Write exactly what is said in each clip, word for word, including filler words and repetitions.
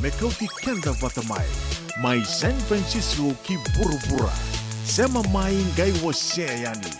me kauti keda vata mai, mai San Francisco ki vuravura. Sema mai, qai wasea yani.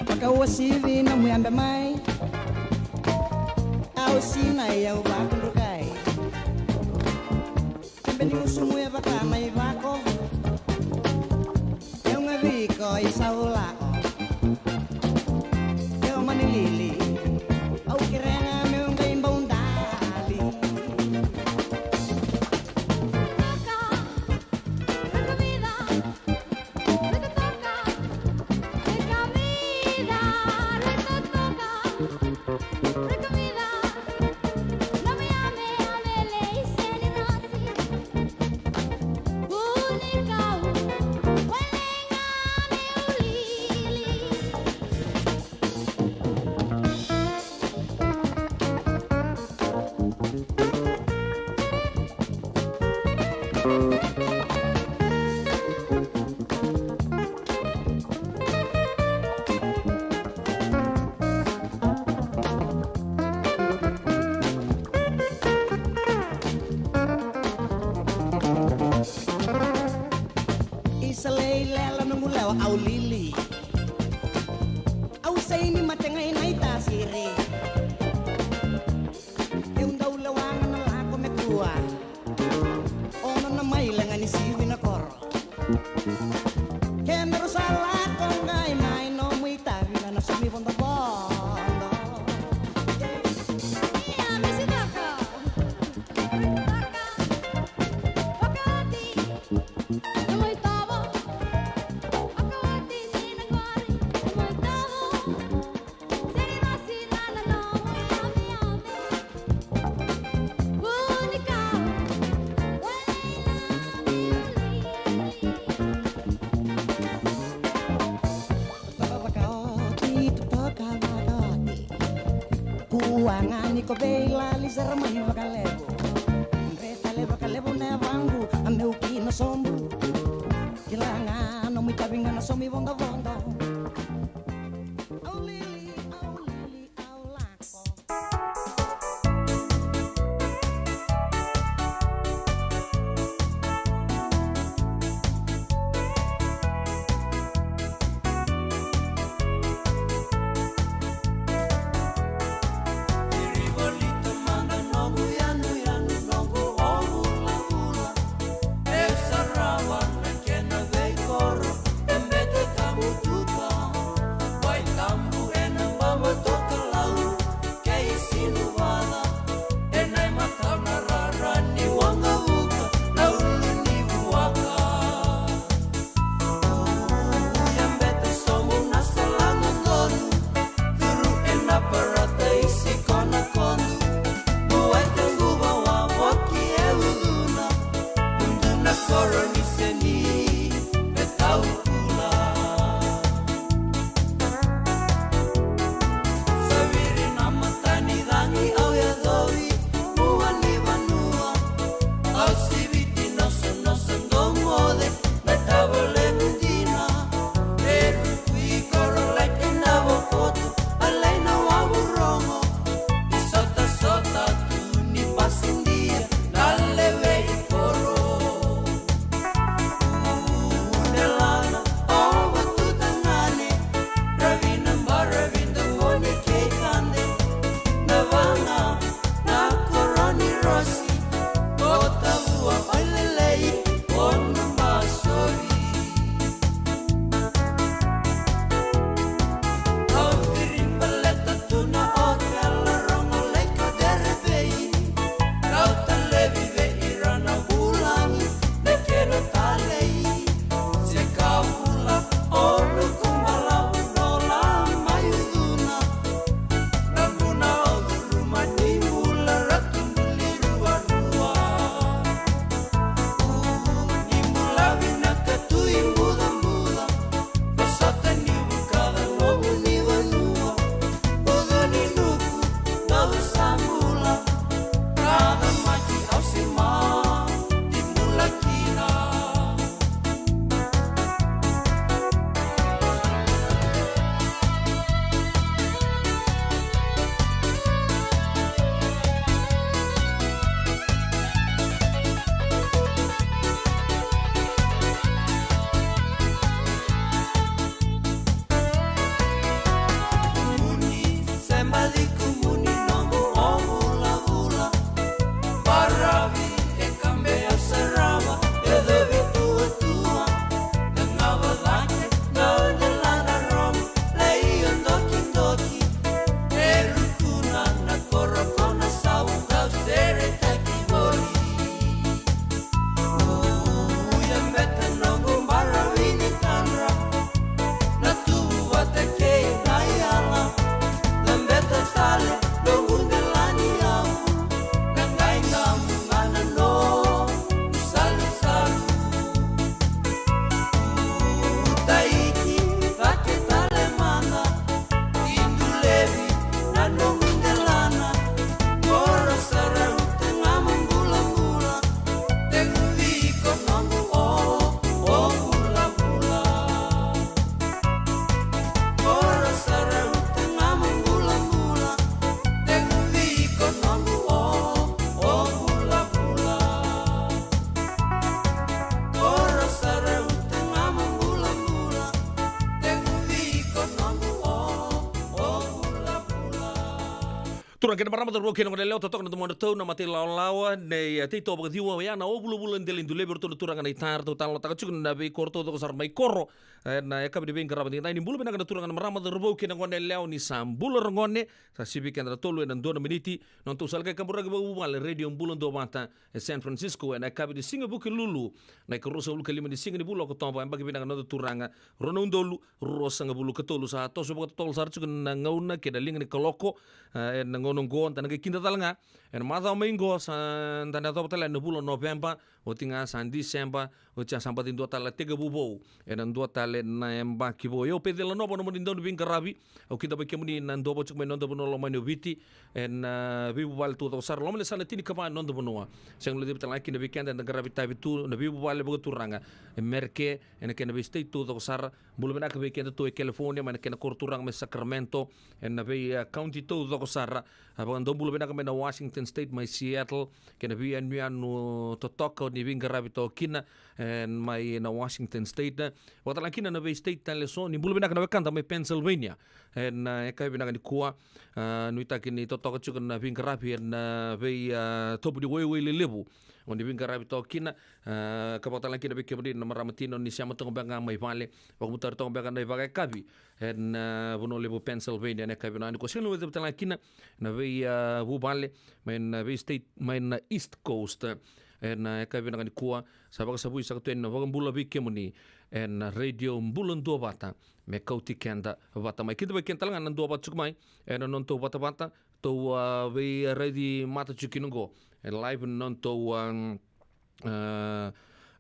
Vakauasivi na muyabe mai, au sinai au vakudrukai. Kebe ni usumu e vaka na ivako, eu ga viko i saulako. Eu mani lili, au kerega meu qai baudali. Isa lei lela noqu lewa au lili. Au sega ni mate ga ina itasiri. Eu dau lewa ga na lako me kua. Ono na maile ga ni sivi na koro. Kedaru sa lako qai mai nomu itavi ga na somi vodovodo. Ia, misi toka. Toka. Toka oti. Nomu itovo. Toka oti ni na qori. Nomu itovo. Kua ga ni ko vei lali sara mai vakalevu. Dre tale vakalevu na yavaqu a meu kina sobu. Kila ga nomu itavi ga na somi vodovodo. Au lili, au lili, au lako. Ra kena marama, cauravou kei na goneyalewa, totoka na domodratou na mata ilawalawa nei, e, Teitoa Vakaciwa, oya na o vulavula dela i Dulevi, o ratou na turaga na ita, ratou talanoataka tiko na veikoro taucoko sara mai koro. E, na yakavi ni veiqaravi edaidai, ni bula vinaka na turaga, na marama, cauravou kei na goneyalewa, ni sa bula ragone. Sa sivi keda na tolu ena dua na miniti. Nodatou sala ni kaburaki vakavuvale, Radio Bula Duavata e San Francisco, ena yakavi ni siga Vukelulu, na ikaruasagavulu ka lima ni siga ni vula o Okotova, yabaki vinaka noda turaga, rua na udolu ruasagavulu ka tolu. Sa toso vakatotolo sara tiko na gauna kei na liga ni kaloko, e, ena gauna oqo. Da na qai kida tale ga ena macawa mai oqo, sa da na yacova tale na vula o Noveba, oti ga sa Diseba, oti ya sa baci dua tale na tekivu vou ena dua tale na yabaki vou. Io, Peceli Nanova, nomuni dau ni veiqaravi. Au kidavaki kemuni na duavata tiko mai na noda vanua lomani o Viti, ena, a, veivuvale taucoko sara, loma ni yasana tinikava ni noda vanua. Sega ni levu tale ga kina vei keda eda qaravi itavi tu na veivuvale vakaturaga e Merika, ena kena vei state taucoko sara. Bula vinaka vei kedatou e California, mai na kena koro turaga mai Sacramento, ena vei, a, county taucoko sara. A, vakadua bula vinaka mai na Washington State, mai Seattle, kei na veiyanuyanu totoka o ni veiqaravi toka kina, e, mai na Washington State. Vakatale ga kina na vei state tale eso, ni bula vinaka na wekada mai Pennsylvania. Ena, e, yakavi vinaka nikua, a, nuitaki ni totoka tiko na veiqaravi ena, a, vei, a, tobu ni waiwai lelevu o ni veiqaravi toka kina. A, ka vakatale ga kina vei kemuni na marama tina o ni sema toka beka ga mai vale, vakamutari toka beka na ivakayakavi ena, a, vanua levu o Pennsylvania ena yakavi vinaka nikua. Sega ni levu tale ga kina na vei, a, vuvale mai na vei state mai na East Coast. Ena, a, yakavi vinaka nikua, sa vakasavui saka tu yani na vakabula vei kemuni ena Radio Bula Duavata, me kauti keda vata mai. Kidavaki keda tale ga na duavata tiko mai ena nodatou vatavata, tou, a, veiraici mata tiko kina oqo e live na nodatou, a, a,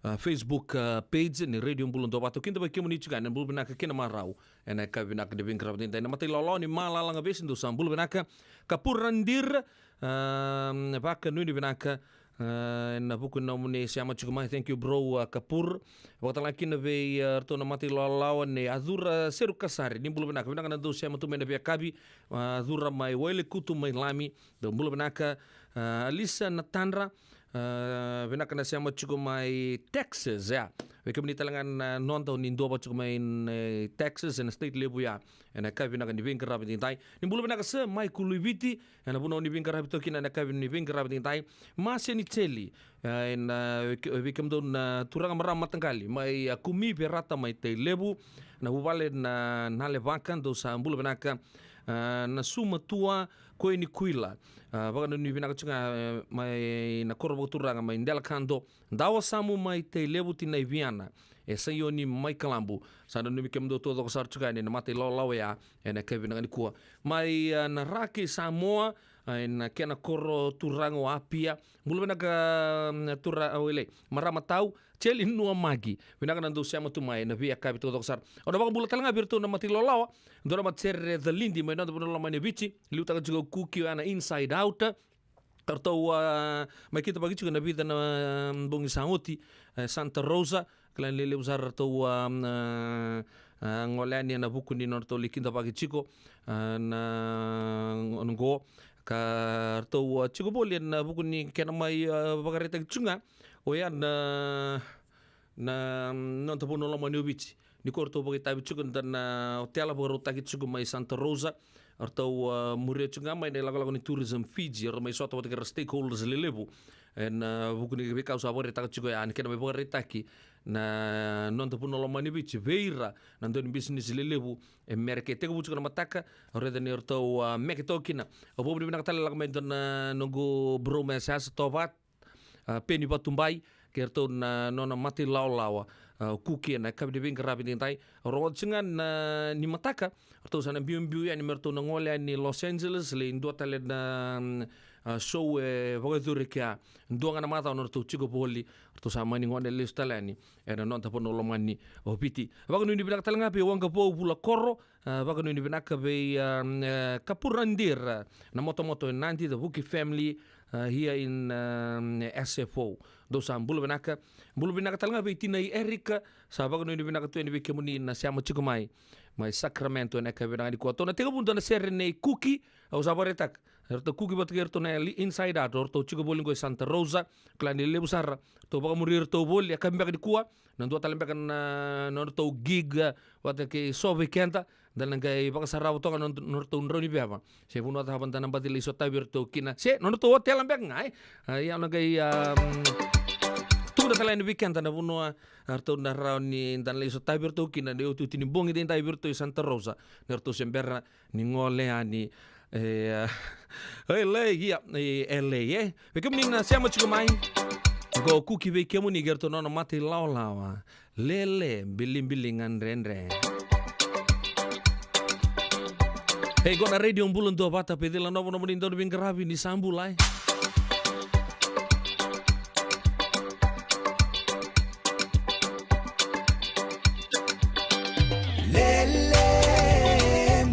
a, Facebook, a, page ni Radio Bula Duavata. Kidavaki kemuni tiko ga, na bula vinaka kei na marau ena yakavi vinaka ni veiqaravi edaidai. Na mata ilawalawa ni Malala Gavesi, dou sa bula vinaka. Kapur Randir, a, vakanuinui vinaka, a, ena vuku ni nomuni sema tiko mai. Thank you, bro, a, Kapur. Vakatale ga kina vei, a, ratou na mata ilawalawa nei Acura Serukasari, ni bula vinaka. Vinaka na dou sema tu mai na veiyakavi, a, Acura mai Wailekutu mai Lami, dou bula vinaka. A, Alisa Natadra, a, vinaka na sema tiko mai Texas, ya. Vei kemuni tale ga na noda o ni duavata tiko mai, e, Texas, ena state levu ya, ena yakavi vinaka ni veiqaravi edaidai. Ni bula vinaka Sir Michael Luiviti, ena vanua o ni veiqaravi toka kina ena yakavi ni veiqaravi edaidai. Mase ni Teli, e, ena, e, vei kemudou na turaga, marama, mataqali mai, a, Kumi, Verata mai Tailevu, na vuvale na Nalevaka, dou sa bula vinaka. A, Nasumatua Koinikuila, a, vakanuinui vinaka tiko ga, e, mai na koro vakaturaga mai Delakado, Dawasamu mai Tailevu, tinai Viana, e Saioni mai Kalabu. Sa nanumi kemudou taucoko sara tiko yani na mata ilawalawa ya ena yakavi vinaka nikua. Mai, a, na Ra kei Samoa, a, ena kena koro turaga o Apia. Bula vinaka, mm, tura, a, wele, marama tau, Teli Nuamaki. Vinaka na dou sema tu mai na veiyakavi taucoko sara. Au na vakabula tale ga vei iratou na mata ilawalawa, dou na matasere Calidi mai noda vanua lomani o Viti, liutaka tiko o Kuki, oya na Inside Out. Ratou, a, mai kitavaki tiko ena vica na, a, bogi sa oti, e, Santa Rosa, kila ni lelevu sara ratou, a, a, a, gole yani ena vuku ni nodratou lai kitavaki tiko, a, na, na qo. Ka ratou, a, tiko voli ena vuku ni kena mai, a, vakaraitaki tiko ga oya na, na noda vanua lomani o Viti. Ni ko ratou vakaitavi tiko ena otela vakarautaki tiko mai Santa Rosa. Ratou, a, muria tiko ga mai na ilakolako ni Tourism Fiji, ratou mai sota vata kei ira na stakeholders lelevu ena, a, vuku ni veika au sa vakaraitaka tiko ya, ni kena mai vakaraitaki na noda vanua lomani Viti vei ira na dau ni bisinisi lelevu e Merika. E tekivu tiko na mataka, au raica ni ratou, a, meke toka kina. Au vakavinavinaka tale, lako mai dua na noqu bro mai Yasayasa, Tovat, a, Peni Vatubai, kei ratou na nona mata ilawalawa, a, Kuki, ena yakavi ni veiqaravi edaidai. Au rogoca tiko ga na, ni mataka ratou sa na biubiu yani me ratou na gole yani Los Angeles, lai dua tale na, mm, a, show e vakayacori kea. Dua ga na macawa na ratou tiko voli, ratou sa mani gone lesu tale yani ena noda vanua lomani o Viti. Vakanuinui vinaka tale ga vei Waqavou Vulakoro, a, vakanuinui vinaka vei, a, e, Kapur Randir, a, na motomoto e Nadi, the Vuki family, a, here in, a, S F O. Dou sa bula vinaka. Bula vinaka tale ga vei tinai Erika, sa vakanuinui vinaka tu yani vei kemuni na sema tiko mai, mai Sacramento ena yakavi vinaka nikua. Tou na tekivu dua na sere nei Kuki, au sa vakaraitaka. Na ratou kuki vata kei ratou na Inside Out, ratou tiko voli qo i Santa Rosa, kila ni levu sara ratou vakamuri ratou voli, e ka beka nikua na dua tale beka na nodratou gig, eh, vata kei So Vei Keda. Da na qai vakasarava toka na nodratou drau ni veva se vanua cava da na baci lai sotavi ratou kina, se nodratou otela beka ga, e. A, ia na qai, um, tukuna tale yani vei keda na vanua, a, ratou na rawa ni da na lai sotavi ratou kina, na iotioti ni bogi daidai vei ratou i Santa Rosa, ni ratou se bera ni gole yani, e, a, e, L A, ia, e, L A, e. Vei kemuni na sema tiko mai, qo kuki vei kemuni kei ratou nona mata ilawalawa. Lele, bilibili ga dredre. Ei, qo na Radio Bula Duavata, Pecila Nova, nomuni dauniveiqaravi ni sa bula, e. Lele,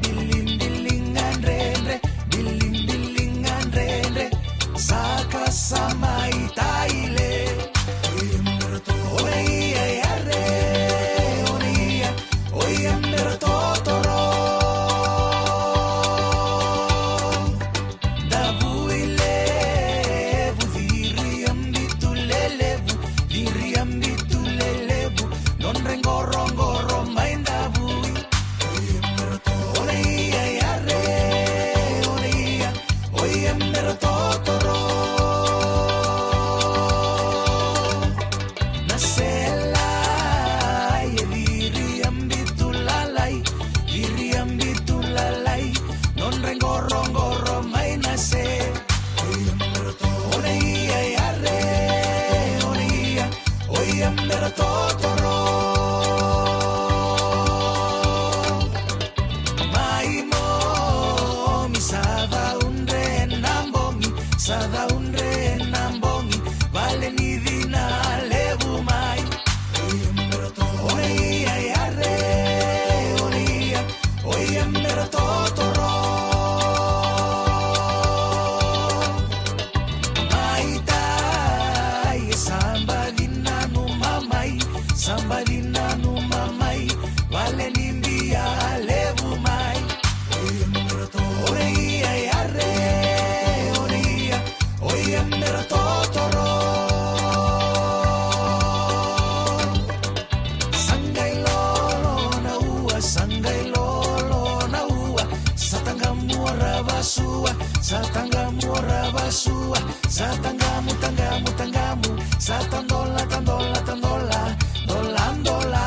bilibili ga dredre, bilibili ga dredre, saka sa mai taile. Ona ia yare, ona ia, oia mera totoro. Davui levu, viri a bitu lelevu, viri a bitu lelevu, nodra i qoroqoro mai davui. Ona ia yare, ona ia, oia mera totoro. Na sela e viri a bitu lalai, viri a bitu lalai, nodra i qoroqoro mai na se. Ona ia yare, ona ia, oia mera totoro. Mai momi sa caudre na bogi, sa caudre na bogi, vale ni cina levu mai. Ona ia yare, ona ia, oia mera totoro. Mai tai e sa baci nanuma mai, sa baci nanuma mai, vale ni bia levu mai. Ona ia yare, ona ia, oia mera totoro. Sa qai lolo na ua, sa qai lolo na ua, sa taqamu ra vasua, sa taqamu ra vasua, sa taqamu, taqamu, taqamu, sa tadola, tadola, tadola, dola, dola.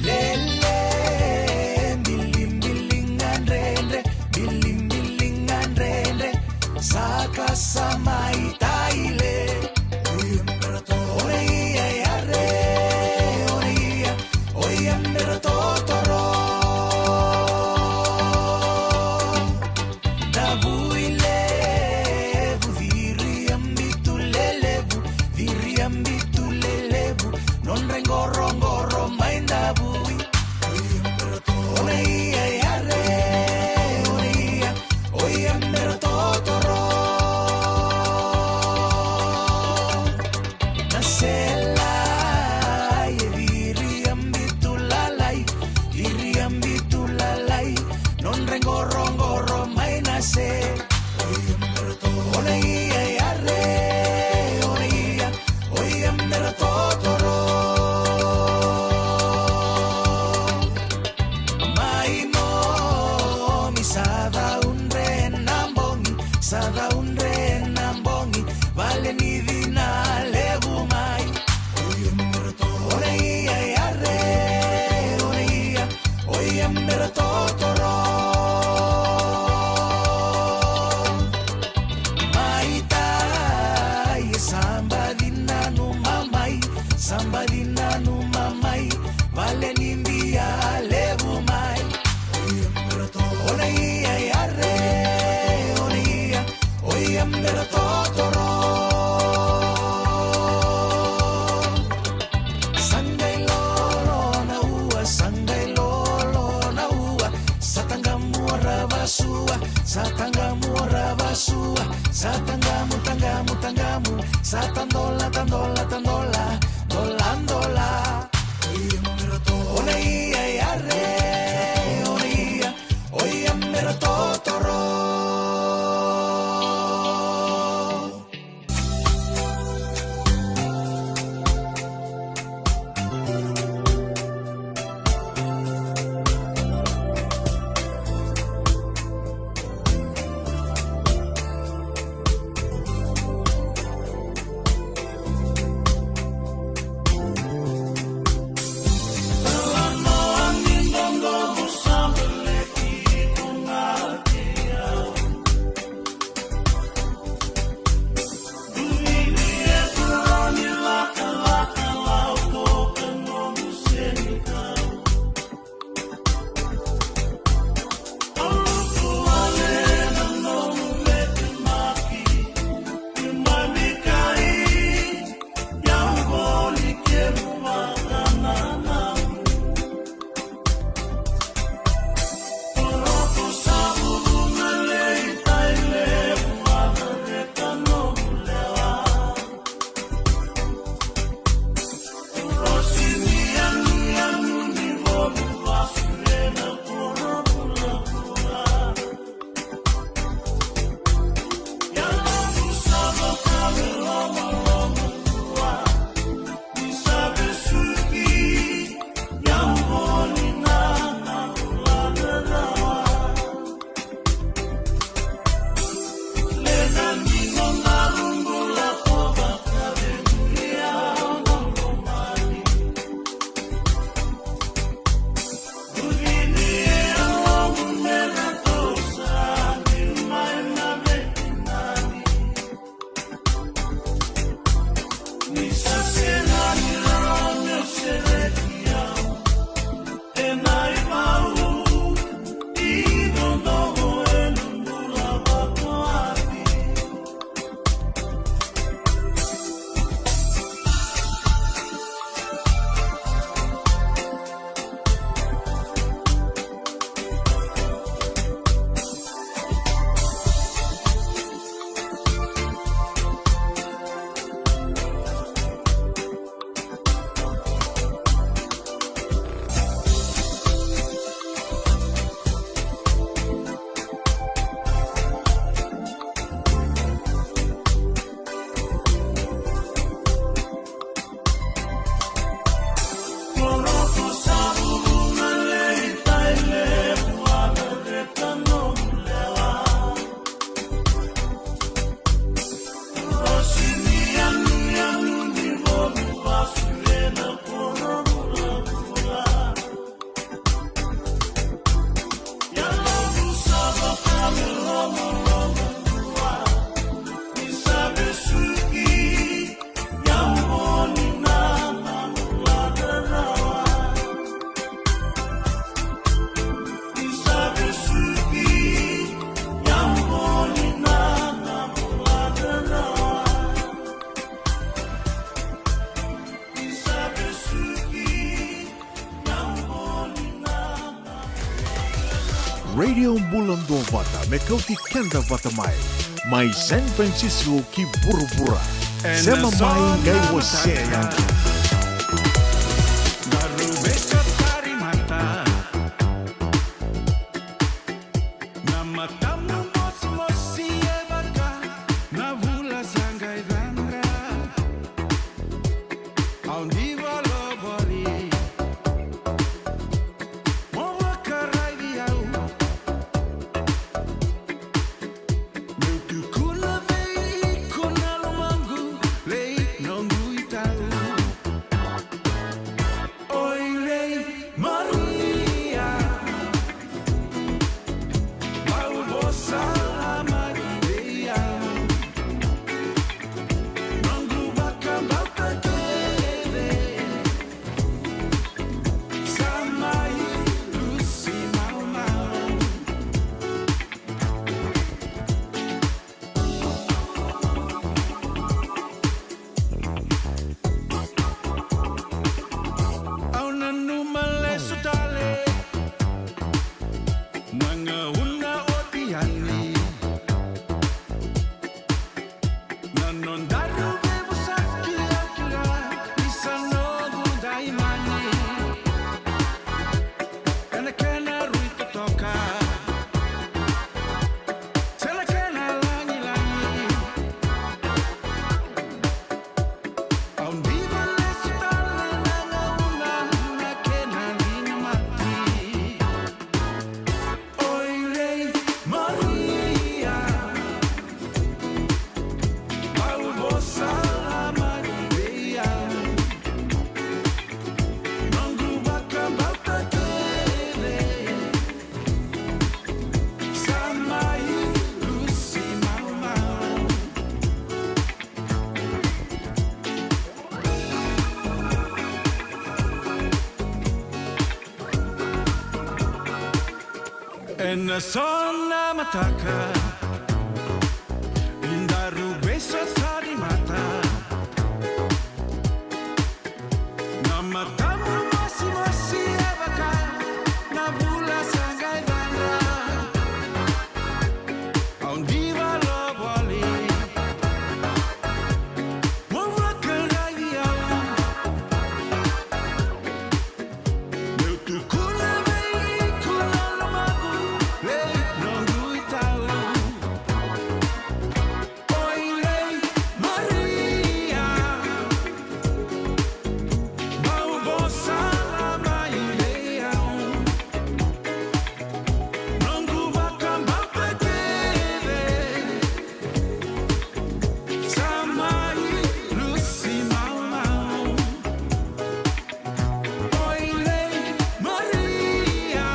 Lele, bilibili ga dredre, bilibili ga dredre, saka sa mai taile. Ona ia yare, ona ia, oia mera totoro. Davui levu, viri a bitu lelevu, viri a bitu lelevu, nodra i qoroqoro mai davui. Ona ia yare, ona ia, oia mera totoro. Na sela e viri a bitu lalai, viri a bitu lalai, nodra i qoroqoro mai na se. Ona ia yare, ona ia, oia mera totoro. Mai momi sa caudre na bogi, sa caudre na bogi, vale ni cina levu mai. Ona ia yare, ona ia, oia mera totoro. Mai tai e sa baci nanuma mai, sa baci nanuma mai, vale ni bia levu mai. Ona ia yare, ona ia, oia mera totoro. Sa qai lolo na ua, sa qai lolo na ua, sa taqamu ra vasua, sa taqamu ra vasua. Sua, sa tagamu, tagamu, tagamu, sa tadola, tadola, tadola, dola, dola. Ona ia yare, ona ia, oia mera totoro. Radio Bula Duavata, me kauti keda vata mai. Mai San Francisco ki vuravura. Sema mai qai wasea yani. Ena so na mataka, ni daru veisotari mata. Na matamu masimasi e vaka na vula sa qai cadra. Au diva lo voli, mo vakaravi au. Meu tukuna vei iko na lomaqu, lei noqu itau. Oi lei Maria, bau vosa la mai lei au. Noqu vakabauta kece sa mai lusi maumau. Oi lei Maria,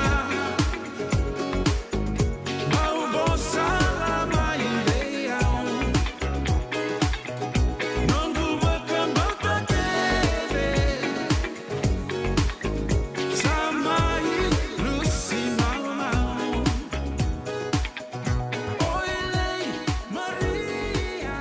bau vosa la mai lei au. Noqu vakabauta kece sa mai lusi maumau. Oi lei Maria.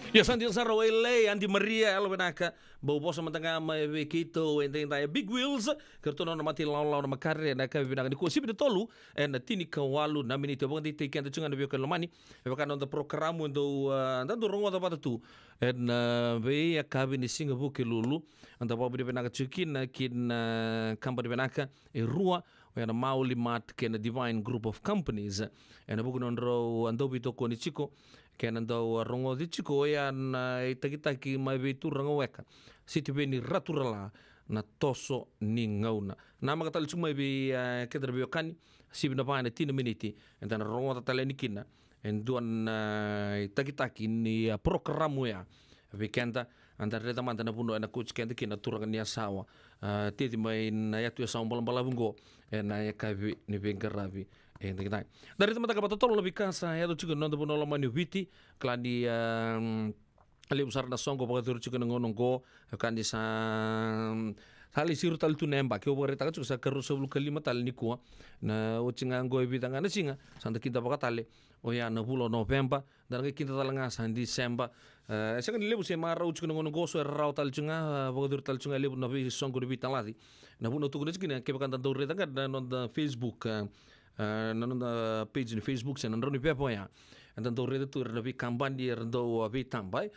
Ia sa dina sara o Oi lei Adi Maria, yalo vinaka. Bau vosa mada ga mai vei keitou edaidai e Big Wheels kei ratou na nona mata ilawalawa na Makare ena yakavi vinaka nikua, sivi na tolu ena tinikawalu na miniti. Au vakadeitaki keda tiko ga na veiwekani lomani, e vaka na noda porokaramu e dau, ah, da dau rogoca vata tu ena, ah, veiyakavi ni siga Vukelulu. Da vakavinavinaka tiko kina ki na, ah, kabani vinaka e rua, oya na Maoli Mart kei na Divine Group of Companies, ena vuku ni nodrau a dau veitokoni tiko kei na dau a rogoci tiko, oya na itakitaki mai vei turaga weka Sitiveni Raturala, na Toso ni Gauna. Namaka tale tiko mai vei, eh, keda na veiwekani, sivi na va ena tini na miniti, eda na rogoca tale yani kina e dua na, eh, itakitaki ni, eh, porokaramu oya vei keda. Eda raica mada na vanua ena kauti keda kina na turaga ni Yasawa, ah, tei mai na yatu Yasawa balabalavu oqo ena yakavi ni veiqaravi edaidai. Da raica mada ga vakatotolo na veika sa yaco tiko ena noda vanua lomani o Viti, kila ni, ah, levu sara na soqo vakacuru tiko ena gauna oqo, ka ni sa, sa lai siro tale tu na yabaki. Au vakaraitaka tiko sa ka ruasagavulu ka lima tale nikua, na oti ga oqo e vica ga na siga sa da kidavaka tale oya na vula o Noveba, da na qai kida tale ga sa Diseba. Eh, e sega ni levu se marau tiko na gauna oqo, so era rawa tale tiko ga, eh, vakacuru tale tiko ga e levu na veisoqo ni veitalaci. Na vuna au tukuna tiko kina, kevaka da dau raica ga na noda Facebook, eh, eh, na noda page ni Facebook se na drau ni pepa oya, eda dau raica tu era na veikabani era dau, eh, veitaba, eh,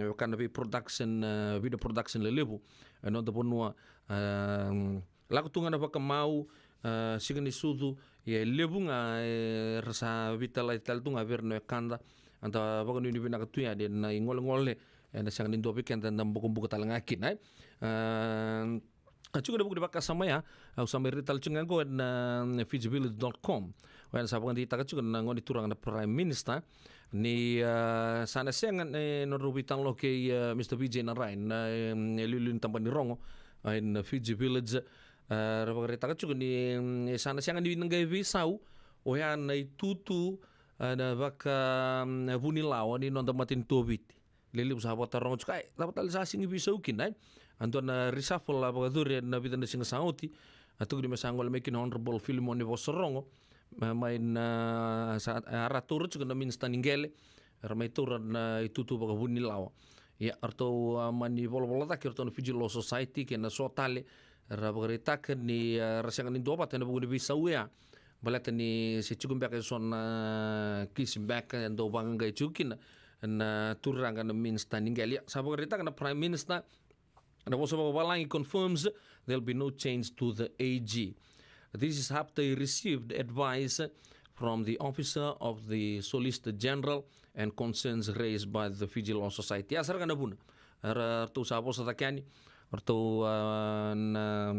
vaka na vei production, eh, video production lelevu ena noda vanua, eh, lako tu ga na vakamau, ah, siga ni sucu, ia e levu ga, eh, era sa veitalaci tale tu ga vei ira na wekada. Eda vakanuinui vinaka tu yani ena igolegole, ena sega ni dua vei keda eda bokobuka tale ga kina, eh. Ah, a tiko ena vuku ni vakasama ya, au sa mai raica tale tiko ga oqo ena, mm, Fiji Village dot com. Oya na sa vakadeitaka tiko na gone turaga na Prime Minister ni, ah, sa na sega ni nodrau veitalanoa kei, ah, Mister Vijay Narayan, na, em, liuliu ni tabana ni rogo, ah, ena Fiji Village. Ah, ra vakaraitaka tiko ni, mm, sa na sega ni na qai veisau oya na itutu, ah, na vaka, mm, vunilawa ni noda matanitu o Viti. Lelevu sa vakataroga tiko, ai, cava tale sa sega ni veisau kina, eh? A dua na reshuffle a vakacuru ena vica na siga sa oti, a tukuni me sa gole mai kina Honourable Filimoni Vosorogo, ma-, mai na sa, a, ra taura tiko na minisita ni qele, era mai taura na itutu vakavunilawa. Ia, ratou, a, mani volavola cake ratou na Fiji Law Society kei na so tale, ra vakaraitaka ni, a, ra sega ni duavata ena vuku ni veisau ya. Baleta ni se tiko beka e so na kisi beka e dau vaqaqai tiko kina na turaga na minisita ni qele. Ia, sa vakaraitaka na Prime Minister, na vosa vakavalagi confirms there'll be no change to the A G. This is after he received advice from the officer of the Solicitor General and concerns raised by the Fiji Law Society. Ya sara ga na vuna. Ra-, ratou sa vosa cake yani, ratou, ah, na,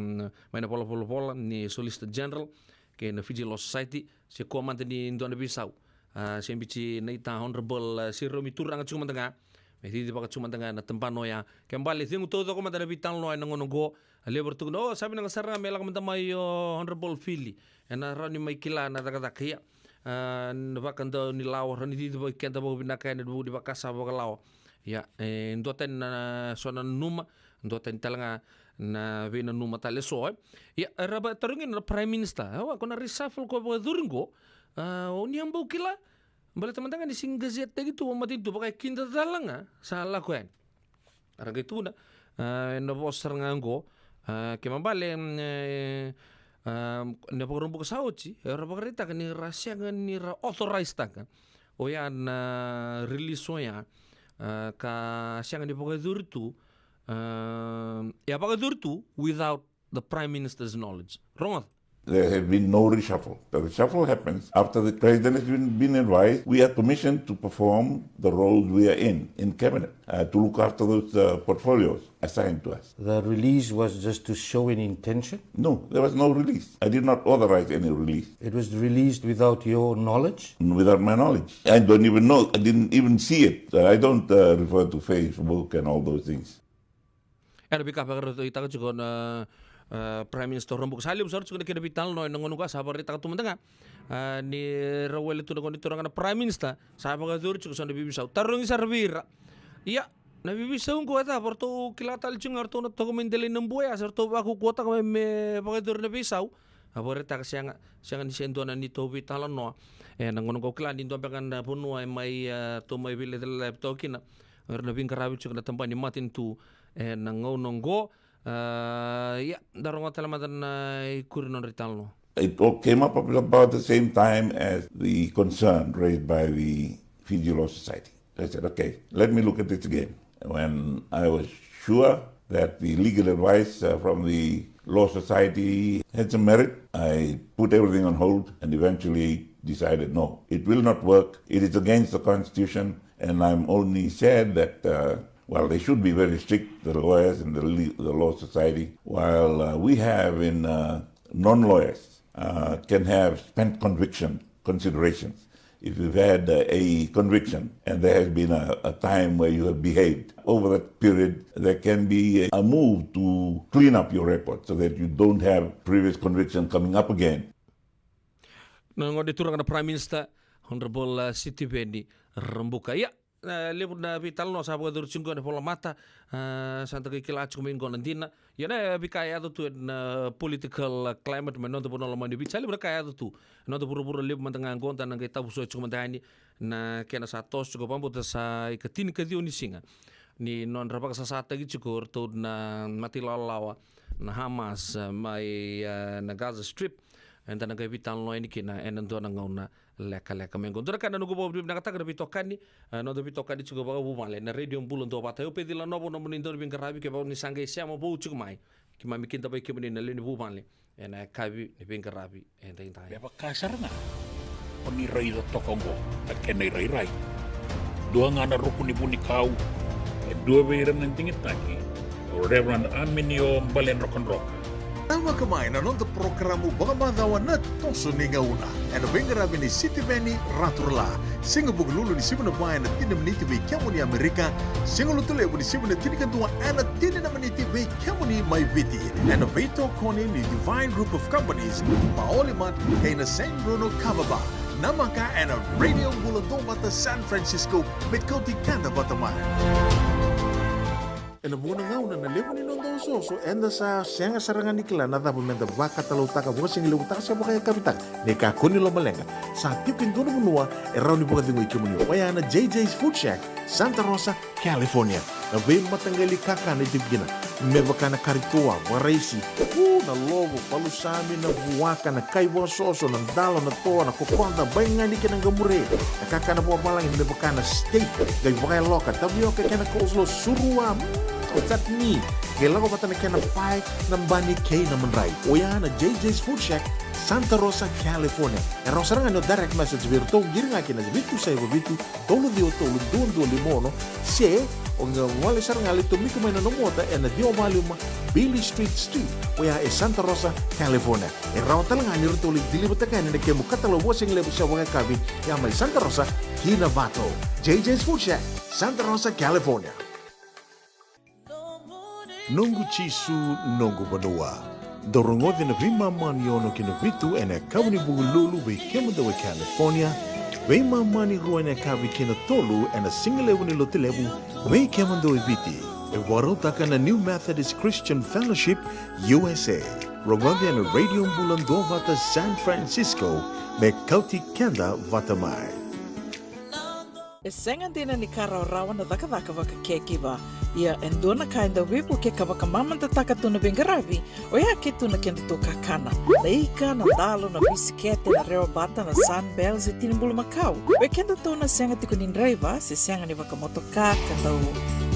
mai na volavola ni Solicitor General kei na Fiji Law Society, se kua mada ni dua na veisau. Ah, se biuti na ita Honourable, ah, Siriomi, turaga tiko mada ga, me cicivaka tiko mada ga na tabana oya. Ke bale, cegu taucoko mada na veitalanoa ena gauna oqo. A levu era tukuna, o, sa vinaka sara ga me lako mada mai o Honourable Fili, ena rawa ni mai kila na cakacaka ya. Ah, na vakadaunilawa, rawa ni cicivaki keda vakavinaka ena vuku ni vakasama vakalawa. Ia, e duatani na so na nanuma, Dua tani tale ga na veinanuma tale eso, e. Ia, era vakatarogi na Prime Minister, e, o koya na reshuffle ko vakayacori qo, a, o ni a bau kila? Baleta mada ga ni sega ni gazetaki tu vakamatanitu, vakaikida tale ga sa lako yani. Era qai tukuna, a, ena vosa sara ga qo, a, kena ibalebale, mm, e, a, na Vakaraubuka sa oti, era vakaraitaka ni ra sega ni ra authorise-taka oya na release oya, a, ka sega ni vakayacori tu, a, e a vakayacori tu without the Prime Minister's knowledge. Rogoca. There have been no reshuffle. The reshuffle happens after the president has been, been advised. We are commissioned to perform the roles we are in, in cabinet, uh, to look after those, uh, portfolios assigned to us. The release was just to show an intention? No, there was no release. I did not authorize any release. It was released without your knowledge? Without my knowledge. I don't even know. I didn't even see it. Uh, I don't, uh, refer to Facebook and all those things. Ena veika vakaraitaka tiko na, e, Prime Minister Rabuka, sa levu sara tiko na kena veitalanoa ena gauna qo, sa vakaraitaka tu mada ga, e, ni ra wele tu na gone turaga na Prime Minister, sa vakayacori tiko so na veiveisau. Tarogi sara vei ira. Ia, na veiveisau qo e cava, ratou kila tale tiko ga ratou na toka mai delai na bua ya, se ratou vakaukauwataka me, me vakayacori na veisau. A vakaraitaka sega, sega ni se dua na neitou veitalanoa. Ena gauna qo kila ni dua beka na vanua e mai, e, ratou mai veilecalecavi toka kina o ira na veiqaravi tiko na tabana ni matanitu ena gauna qo. A, ia, da rogoca tale mada na ikuri ni nodra italanoa. It all came up about the same time as the concern raised by the Fiji Law Society. I said, "Okay, let me look at this again." When I was sure that the legal advice, uh, from the Law Society had some merit, I put everything on hold and eventually decided, "No, it will not work. It is against the Constitution." And I'm only sad that, uh, well, they should be very strict, the lawyers and the, le- the Law Society, while, uh, we have in, uh, non-lawyers, uh, can have spent conviction considerations. If you've had, uh, a conviction and there has been a, a time where you have behaved, over that period, there can be a, a move to clean up your record so that you don't have previous conviction coming up again. Na gone turaga na Prime Minister, Honourable, uh, Sitiveni Rabuka. Ia, e, levu na veitalanoa sa vakayacori tiko qo ena volamata, e, sa da qai kila tiko mai qo na dina. Ia na veika e yaco tu ena, e, political, e, climate mai noda vanua lomani Viti, sa levu na ka e yaco tu. Noda vuravura levu mada ga qo da na qai tavuso tiko mada yani na kena sa toso tiko, vakabauta sa ika tinikaciwa ni siga ni nodra vakasasataki tiko o ratou na matailawalawa na Hamas, e, mai, e, na Gaza Strip. Eda na qai veitalanoa yani kina ena dua na gauna lekaleka mai qo. Dua na ka na noqu vakavinavinakataka na veitokani, e, noda veitokani tiko vakavuvale na Radio Bula Duavata. Io, Peci Lanovo nomuni dauniveiqaravi, kevaka ni sa qai sema vou tiko mai, keimami kidavaki kemuni na lewe ni vuvale ena yakavi ni veiqaravi edaidai. Me vaka sara ga o ni raica toka oqo na kena irairai. Dua ga na ruku ni vunikau, e dua vei ira na digitaki, o Reverend Aminio Baledrokadroka. Tavaka mai na noda porokaramu vakamacawa na Toso ni Gauna, ena veiqaravi nei Sitiveni Raturala. Siga Vukelulu ni sivi na va ena tini na miniti vei kemuni Amerika. Siga Lotulevu ni sivi na tinikadua ena tini na miniti vei kemuni mai Viti. Ena veitokoni ni Divine Group of Companies, Maoli Mart, kei na San Bruno Kava Bar. Namaka ena Radio Bula Duavata San Francisco, me kauti keda vata mai. Ena vuqa na gauna na levu ni noda osooso, eda sa sega sara ga ni kila na cava meda vakatalautaka, vakasigalevu-taka se vakayakavi-taka. Ni kakua ni lomaleqa, sa tiko e dua na vanua e rawa ni vakacegui kemuni, oya na J J's Food Shack, Santa Rosa, California. Na veimataqali kakana e tiko kina, me vaka na kari toa, vakaraisi, u, na lovo, palusami, na vuaka, na kai vakasoso, na dalo, na toa, na kokoda, baigani kei na qamure. Na kakana vakavalagi me vaka na steak, qai vakayaloka, tavioka kei na coleslaw, surua, mm, o chutney. Qai lako vata na kena pae, na bani kei na madrai. Oya na J J's Food Shack, Santa Rosa, California. E rawa sara ga ni o direct message vei iratou, qiri ga kina vitu saiva vitu, tolu ciwa tolu, dua dua lima ono, se o qai gole sara ga, lai tomika mai na nomu ota ena ciwa va lima Beale Street Suite, oya e Santa Rosa, California. E rawa tale ga ni ratou lai deliver-taka yani na kemu katalau vakasigalevu se vakayakavi, ya mai Santa Rosa ki Navato. J J's Food Shack, Santa Rosa, California. Noqu Jisu, noqu vanua. Dou rogoci na veimama ni ono ki na vitu ena yakavi ni Vukelulu vei kemudou e California, veimama ni rua ena yakavi ki na tolu ena sigalevu ni Lotulevu vei kemudou e Viti. E vakarautaka na New Methodist Christian Fellowship U S A. Rogoci ena Radio Bula Duavata San Francisco, me kauti keda vata mai. E sega dina ni ka rawarawa na cakacaka vaka caregiver. Ia e dua na ka e dau veivuke ka vakamamadataka tu na veiqaravi, oya ke tu na kedatou kakana. Na ika, na dalo, na bisikete, na rewa bata, na Sunbells, e tini bulumakau. Vei kedatou na sega tiko ni draiva, se sega ni vakamotoka, ka dau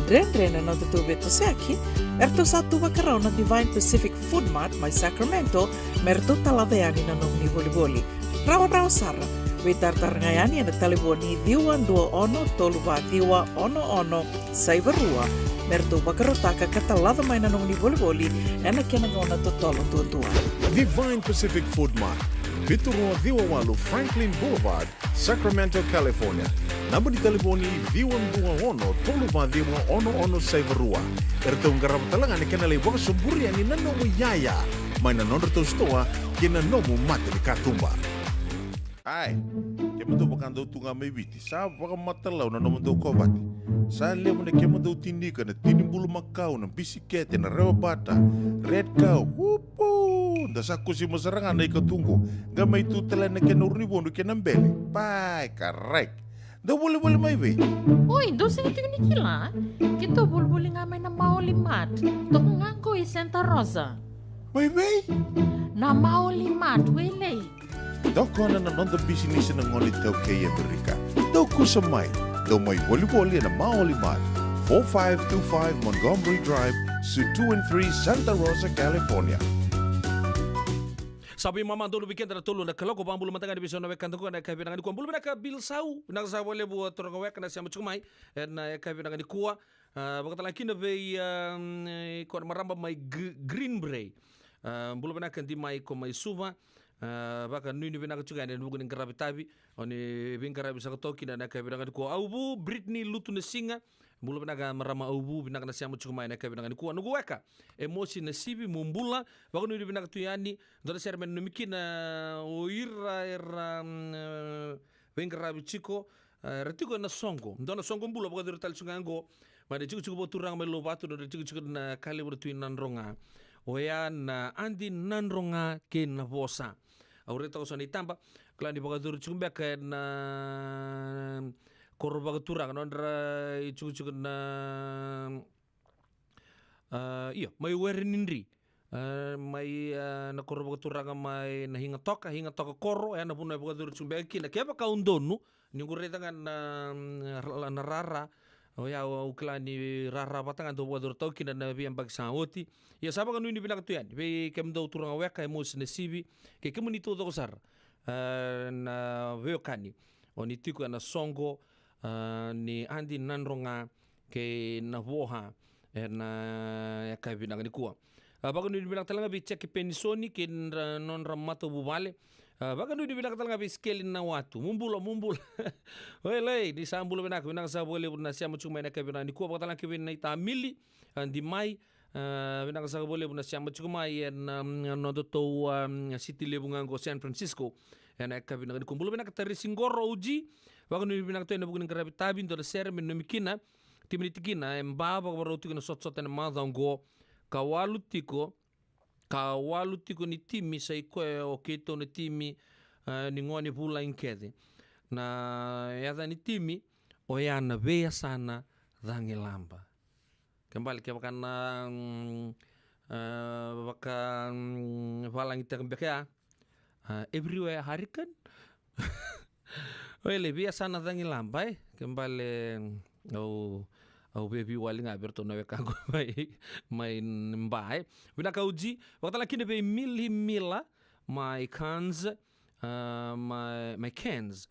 dredre na nodatou veitosoyaki, eratou sa tu vakarau na Divine Pacific Food Mart mai Sacramento, me ratou talaca yani na nomuni volivoli. Rawarawa sara. Veitaratara ga yani ena talevoni ciwa dua ono tolu va ciwa ono ono saiva rua, me ratou vakarautaka ka talaca mai na nomuni volivoli ena kena gauna totolo duadua. Divine Pacific Food Mart, vitu rua ciwa walu Franklin Boulevard, Sacramento, California. Naba ni talevoni ciwa dua ono tolu va ciwa ono ono saiva rua. Eratou qarava tale ga na kena lai vakasoburi yani na nomu iyaya mai na nodratou sitoa kei na nomu mata ni katuba. Ai, kemudou vakadau tu ga mai Viti, sa vakamatalau na nomudou kovate. Sa levu na kemudou tini ika, na tini bulumakau, na bisikete, na rewa bata, Red Cow, upu. Da sa kusima sara ga na ika tu qo, qai mai tu tale na kena uru ni vodu kei na bele. Pai, karai. Dou volivoli mai vei? Oi, dou sega tiko ni kila? Keitou volivoli ga mai na Maoli Mart. Toka ga qo i Santa Rosa. Mai vei? Na Maoli Mart, Wailei. Tokona na noda bisinisi na gone iTaukei e Amerika. Dou kusa mai, dou mai volivoli ena Maoli Mart, four five two five Montgomery Drive, Suite two and three, Santa Rosa, California. Sa veimama donu vei keda na tolu na kaloko, vakabula mada ga ni veisau na wekada qo ena yakavi vinaka nikua. Bula vinaka Bill Sau, vinaka saka vakalevu turaga weka na sema tiko mai ena yakavi vinaka nikua. A, vakatale ga kina vei, a, e, ko na marama mai Gr-, Green Bay. A, bula vinaka Di mai ko mai Suva. A, vakanuinui vinaka tiko yani ena vuku ni qaravi tavi. O ni veiqaravi saka toka kina ena yakavi vinaka nikua. Auvu, Brittany Lutu na Siga. Bula vinaka marama Auvu, vinaka na sema tiko mai ena yakavi vinaka nikua. Noqu weka, e Mosi na Sivi, mo bula. Vakanuinui vinaka tu yani. Dua na sere me nanumi kina o ira era, mm, e, veiqaravi tiko, e, era tiko ena soqo. Dua na soqo bula vakacuru tale tiko ga qo mai na itikotiko vakaturaga mai Louvatu, nodra itikotiko na ka levu na Tui Nadroga. Oya na Adi Nadroga kei Navosa. Au raica toka so na itaba, kila ni vakacuru tiko beka ena koro vakaturaga, nodra itikotiko na, a, io, mai Were ni Dri. A, mai, a, na koro vakaturaga mai na Higa Toka, Higa Toka koro, e na vanua e vakacuru tiko beka kina. Kevaka au donu, ni qu raica ga na, mm, ra-, na rara, oya au, au kila ni rara vata ga dau vakacuru toka kina na veiyabaki sa oti. Ia sa vakanuinui vinaka tu yani vei kemudou turaga weka, e Mosi na Sivi, kei kemuni taucoko sara, a, na veiwekani. O ni tiko ena soqo, a, ni Adi Nadroga kei Navosa ena yakavi vinaka nikua. A, vakanuinui vinaka tale ga vei Jackie Penisoni kei nodra, nodra matavuvale. A, vakanuinui vinaka tale ga vei Skeli Nawatu. Mo bula, mo bula. Wailei, ni sa bula vinaka, vinaka saka vakalevu na sema tiko mai ena yakavi vinaka nikua. Vakatale ga kei vei Naita Mili, a, Di mai. A, vinaka saka vakalevu na sema tiko mai ena, mm, nodatou, a, mm, city levu ga qo San Francisco ena yakavi vinaka nikua. Bula vinaka Tarisi Qoro O G. Vakanuinui vinaka tu ena vuku ni qaravi tavi, dua na sere me nanumi kina. Timi ni tikina e Ba, vakavakarau tiko na sotasota ena macawa oqo. Ka walu tiko, ka walu tiko ni timi sa i koya o keitou na timi, e, ni gone vulagi kece. Na yaca ni timi oya na Veiyasana Cagilaba. Ke bale kevaka na, mm, e, vaka, mm, valagitaka beka ya, a, everywhere hurricane. Wailei, Veiyasana Cagilaba, e. Ke bale, mm, au, au veiwali ga vei iratou na wekaqu mai, mai Ba, e. Vinaka O G, vakatale ga kina vei Mili Mila, mai Cairns, a, mai, mai Cairns,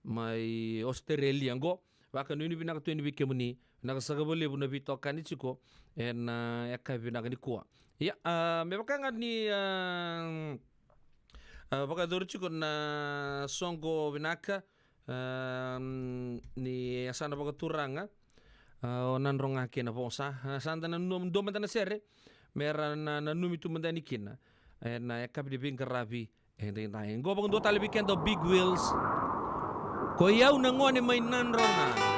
mai Australia qo. Vakanuinui vinaka tu yani vei kemuni. Vinaka saka vakalevu na veitokani tiko ena, a, yakavi vinaka nikua. Ia, a, me vaka ga ni, a, a, vakayacori tiko na soqo vinaka, a, ni yasana vakaturaga, a, o Nadroga kei Navosa. A, sa da nanuma dua mada na sere me ra na, nanumi tu mada yani kina ena yakavi ni veiqaravi. E daidai. Qo vakadua tale vei keda o Big Wheels. Ko i au na gone mai Nadroga.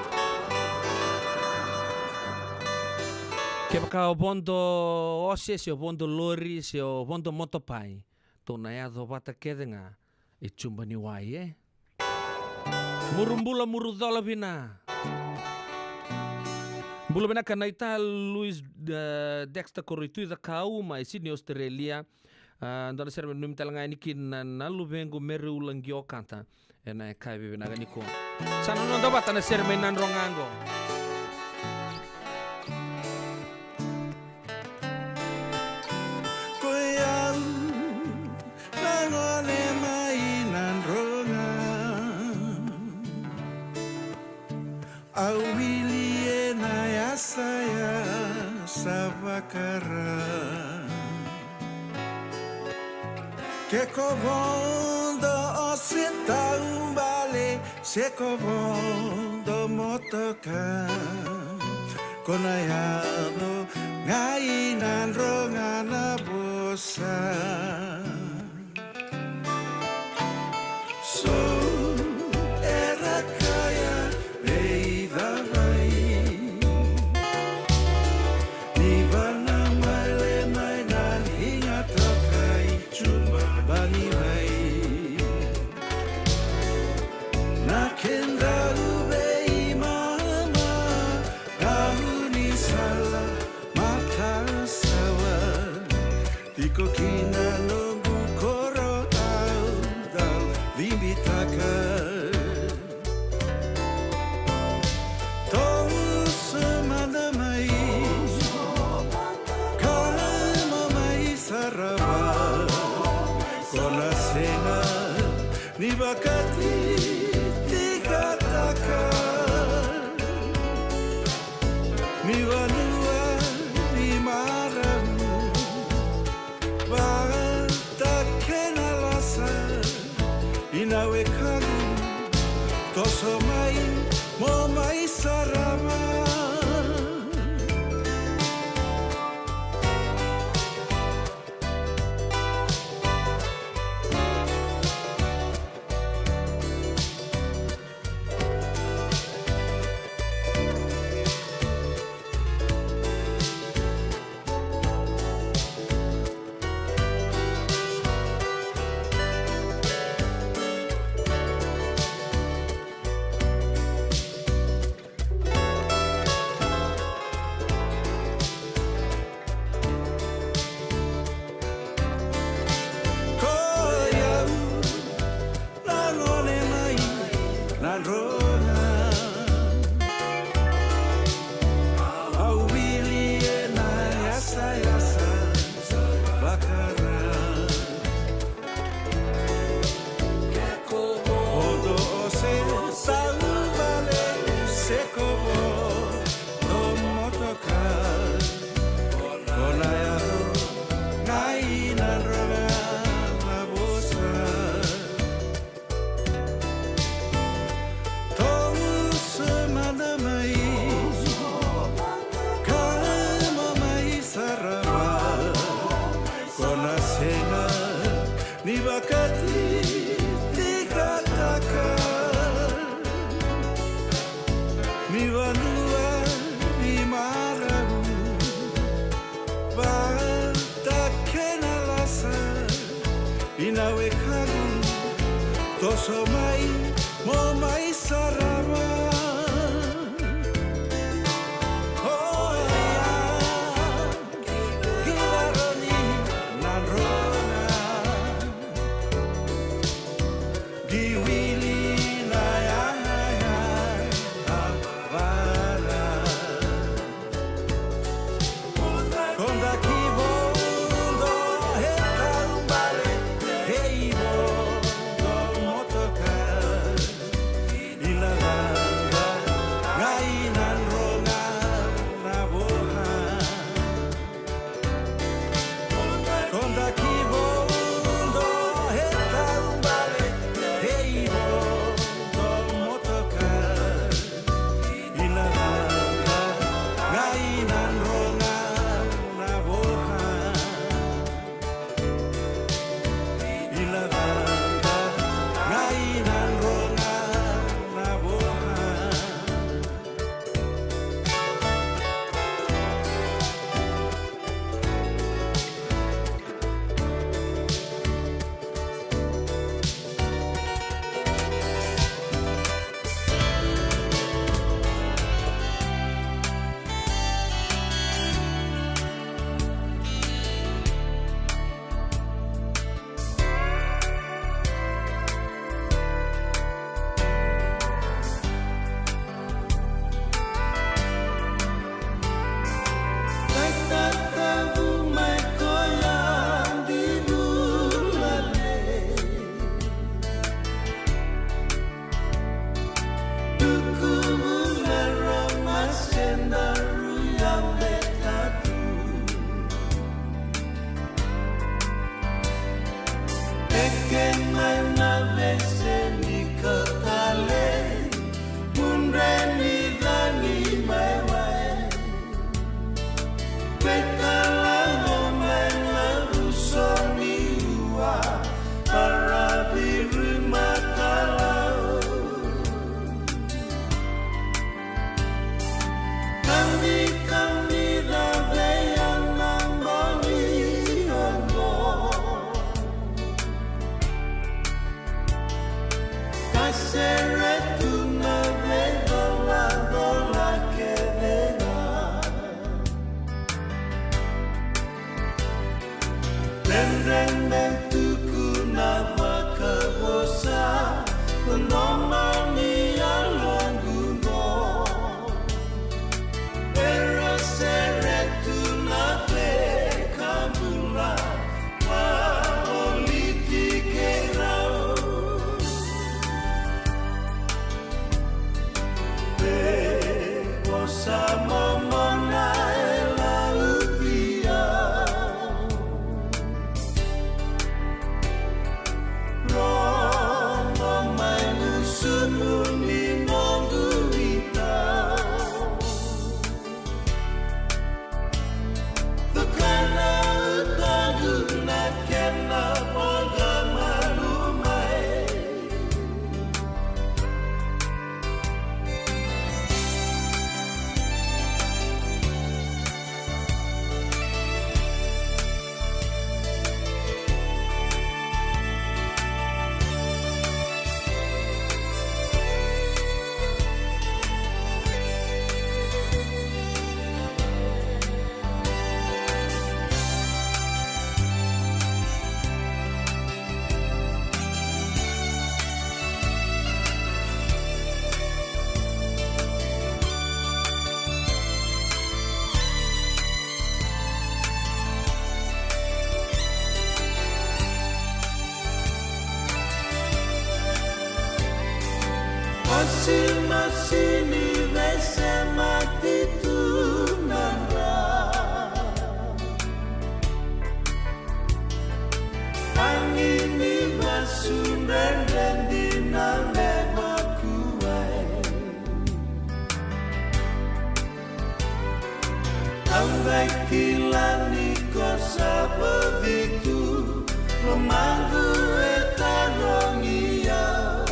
Kevaka o vodo ose, se o vodo lori, se o vodo motopai, tou na yaco vata kece ga i Juba ni wai, e? Muru bula, muru cola vina. Bula vinaka naita Louis, eh, Dexter Koroitui Cakau mai Sydney, Australia. Ah, dua na sere me nanumi tale ga yani kina na luvequ Mary Ulaqio Kata ena yakavi vinaka nikua. Sa na noda vata na sere mai Nadroga qo. Ko i au na gone mai Nadroga, au wili ena yasayasa vakara. Ke ko vodo ose, taubale, se ko vodo motoka, ko na yaco ga i Nadroga na vosa. So era kaya vei cavai, ni vana mai le mai na liga toka i Juba bani mai. Na kedrau veimama, gaunisala, matasawa, tiko kina noqu koro au dau cibitaka. Toso mada mai, kama mai sara va, ko na sega ni vakatitikataka. Ni vanua ni marau, vata kei na lasa, i na wekaqu, toso mai mo mai sarava. Ko i au na gone mai Nadroga, au wili ena yasayasa vakara. Vodo ose, taubale, se ko vodo motoka, ko na yaco ga i Nadroga na vosa. Toso mada mai, kama mai sarava, ko na sega ni vakatitikataka. Ni vanua ni marau, vata kei na lasa, i na wekaqu, toso mai mo mai sarava. Oya, ki laro ni Nadroga, qi wili na yaya na vara. Ko daki vodo he taubale, he i vodo motoka, Dredre me tukuna vakavosa na nona ni yaloqu qo. Era sere tu na vei ka bula, vavoliti keirau. Vei vosa momona e lauti au. Rogo mai na sumu ni noqu itau. Tukana utoqu na kena voqa malu mai. Masi, masi ni veisemati tu na dra. Agi ni vasu dredre dina me vakuai. Au qai kila ni ko sa voci tu, lomaqu e tarogi au.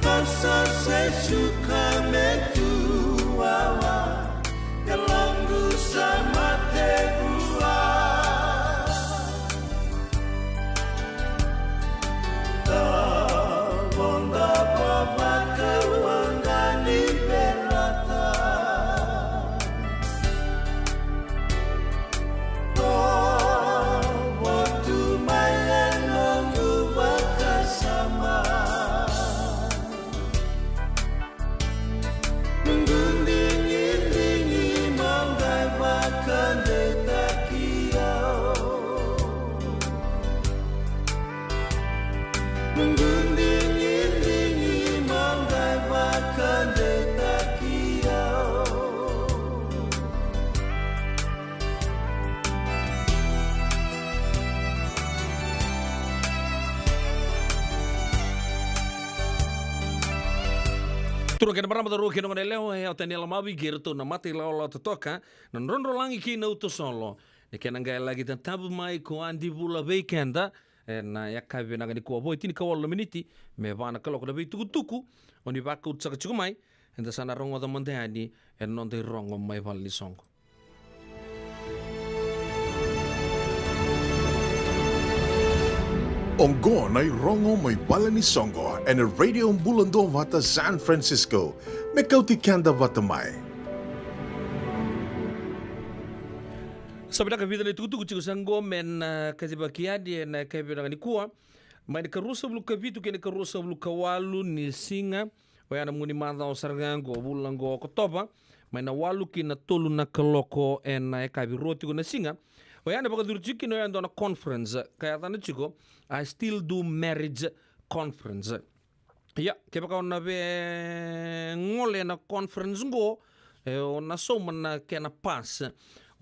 Ko sa se suka me tu wawa, yaloqu sa mate vua. Tavoda vavaka waqa ni velata. Tovo tu mai e noqu vakasama. Noqu digidigi mo qai vakadeitaki au. Noqu digidigi mo qai vakadeitaki au. Turaga kei na marama, cauravou kei na goneyalewa, o yau o Taniela Mavi kei iratou na mata ilawalawa totoka, na Drodrolagi kei na Uto Solo. Ni kena qai laki tatabu mai ko Adi Vula vei keda ena yakavi vinaka nikua, vo e tinikawalu na miniti me va na kaloko. Na veitukutuku o ni vakauta saka tiko mai, eda sa na rogoca mada yani ena noda irogo mai valenisoqo. Oqo na irogo mai valenisoqo ena Radio Bula Duavata San Francisco, me kauti keda vata mai. Sa vinaka, vica na itukutuku tiko saka qo me na kacivaki yani ena yakavi vinaka nikua. Mai na ikaruasagavulu ka vitu kei na ikaruasagavulu ka walu ni siga, oya na mua ni macawa sara ga qo, vula qo o Okotova, mai na walu ki na tolu na kaloko ena yakavi, rua tiko na siga. Oya na vakacuru tiko kina oya e dua na conference ka yacana tiko I Still Do Marriage Conference. Ia, kevaka o na via gole ena conference qo, e, o na sauma na kena pass.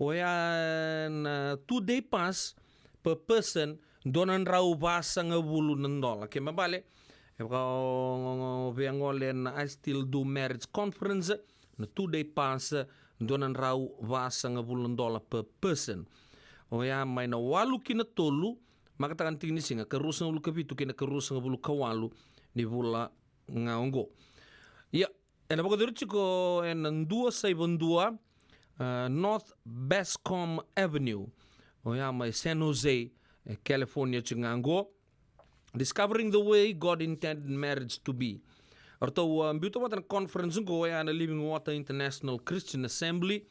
Oya na two day pass per person, dua na drau vasagavulu na dola. Kena ibalebale, kevaka o, o, o via gole ena I Still Do Marriage Conference, na two day pass, dua na drau vasagavulu na dola per person. Oya mai na walu ki na tolu, makataka na tiki ni siga, ikaruasagavulu ka vitu kei na ikaruasagavulu ka walu ni vula ga oqo. Ia, ena vakacuru tiko ena dua saiva dua, e, North Bascom Avenue, oya mai San Jose, e, California tiko ga oqo. Discovering the Way God Intended Marriage to Be. Eratou, e, biuta vata na conference oqo, oya na Living Water International Christian Assembly.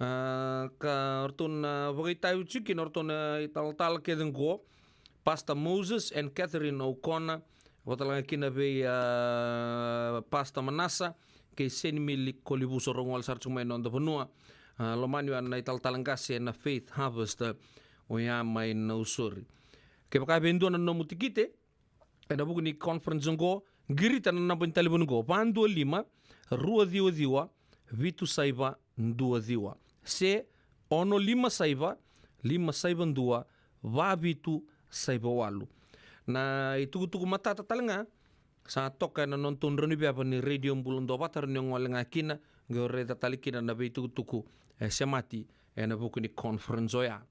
A, ka ratou na vakaitavi tiko kina o ratou na italatala kece qo, Pastor Moses and Catherine O'Connor, vata tale ga kina vei, a, Pastor Manasa kei Senimili Kolivuso, rau gole sara tiko mai na noda vanua. A, lomani oya na italatala qase na Faith Harvest, oya mai Nausori. Kevaka e vei dua na nomu tikite ena vuku ni conference oqo, qirita na naba ni talevoni oqo: va dua lima, rua ciwa ciwa, vitu saiva dua ciwa, se ono lima saiva, lima saiva dua, va vitu saiva walu. Na itukutuku matata tale ga sa toka ena nodatou drau ni veva ni Radio Bula Duavata, rawa ni o gole ga kina qai o raica tale kina na veitukutuku e semati ena vuku ni conference oya.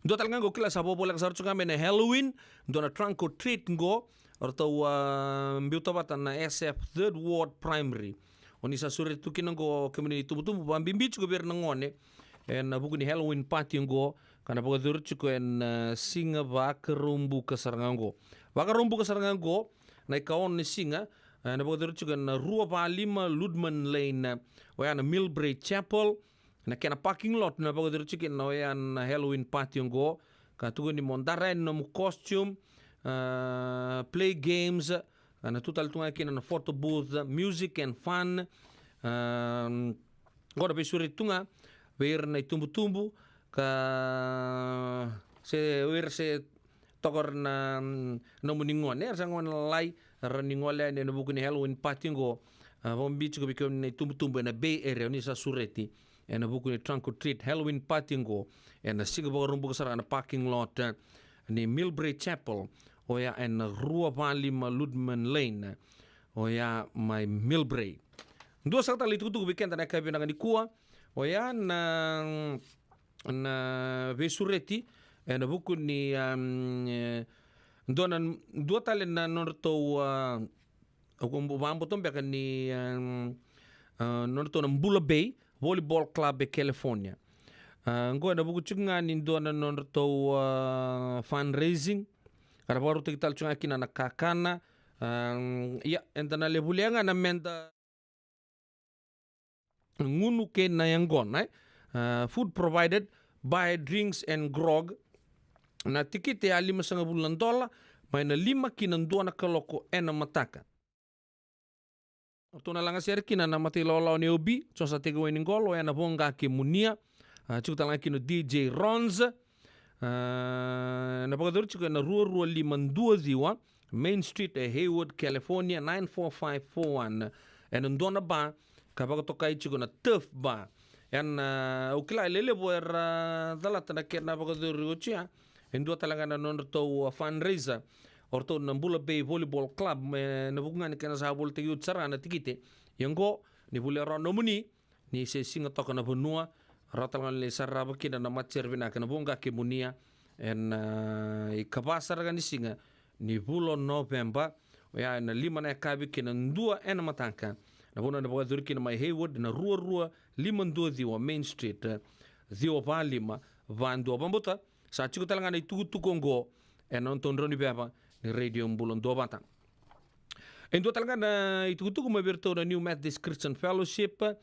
Dua tale ga qo, kila, sa vakavoleka sara tiko ga mai na Halloween, dua na trunk or treat qo o ratou, a, biuta vata na S F Third Ward Primary. O ni sa sureti tu kina qo, kemuni na itubutubu, vakabibi tiko vei ira na gone ena vuku ni Halloween party qo, ka na vakayacori tiko ena, a, siga Vakaraubuka sara ga qo. Vakaraubuka sara ga qo, na ikaono ni siga, e, na vakayacori tiko ena rua va lima Ludman Lane, oya na Millbrae Chapel. Na kena parking lot na vakayacori tiko kina oya na Halloween party oqo, ka tukuni mo dara yani nomu costume, a, play games, a, na tu tale tu ga kina na photo booth, music and fun. A, qo na veisureti tu ga vei ira na itubutubu, ka se o ira se toka o ira na, mm, nomuni gone, era sa gone lalai, rawa ni gole yani ena vuku ni Halloween party qo. A, vakabibi tiko vei kemuni na itubutubu ena Bay Area, o ni sa sureti ena vuku ni trunk or treat Halloween party qo, ena siga Vakaraubuka sara ga, na parking lot, e, ni Millbrae Chapel, oya ena rua va lima Ludman Lane, oya mai Millbrae. Dua saka tale na itukutuku vei keda na yakavi vinaka nikua, oya na, na veisureti ena vuku ni, am, e, dua na, dua tale na nodratou, a, au vakaboto beka ni, am, a, nodratou na Bula Bay Volleyball Club e California. A, qo ena vuku tiko ga ni dua na nodratou, a, fundraising, ka na vakarautaki tale tiko ga kina na kakana. Am, ia, eda na lai volia ga na meda gunu kei na yaqona, e? A, food provided, buy drinks and grog. Na tikite e limasagavulu na dola, mai na lima ki na dua na kaloko ena mataka. O ratou na lagasere kina na matailawalawa ni O B, Josa Tekewai ni Qolo, oya na Voqa kei Munia. A, tiko tale ga kina o D J Ronz. A, na vakayacori tiko ena rua rua lima dua ciwa Main Street e Hayward, California, nine four five four one. Ena dua na bar ka vakatokai tiko na Turf Bar. Ena, a, au kila e lelevu era calata na kena vakayacori oti ya. E dua tale ga na nodratou, a, fundraiser o ratou na Bula Bay Volleyball Club, me na vuku ga ni kena sa volitaki oti sara ga na tikite. Ia qo, ni volia rawa nomuni, ni se siga toka na vanua, rawa tale ga ni lai sarava kina na matasere vinaka na Voqa kei Munia ena, a, ikava sara ga ni siga ni vula o Noveba, oya ena lima na yakavi ki na dua ena mataka. Na vanua ena vakayacori kina mai Hayward, na rua rua lima dua ciwa Main Street, e, ciwa va lima va dua. Vabauta sa tiko tale ga na itukutuku oqo ena nodatou drau ni veva ni Radio Bula Duavata. E dua tale ga na itukutuku mai vei iratou na New Methodist Christian Fellowship, a,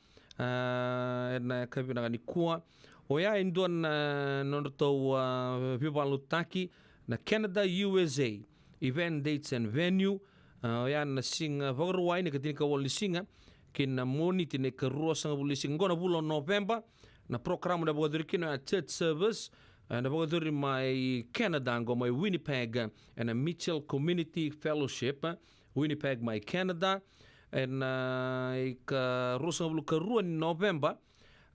ena yakavi vinaka nikua. Oya e dua na nodratou, a, veivakalotutaki na Canada U S A event dates and venue. A, oya na siga Vakarauwai na ikatini ka walu ni siga ki na Moniti na ikaruasagavulu ni siga qo na vula o Noveba. Na program na vakayacori kina oya church service, e, na vakayacori mai Canada qo mai Winnipeg, e, na Mitchell Community Fellowship, e, Winnipeg mai Canada. Ena, a, ikaruasagavulu ka rua ni Noveba,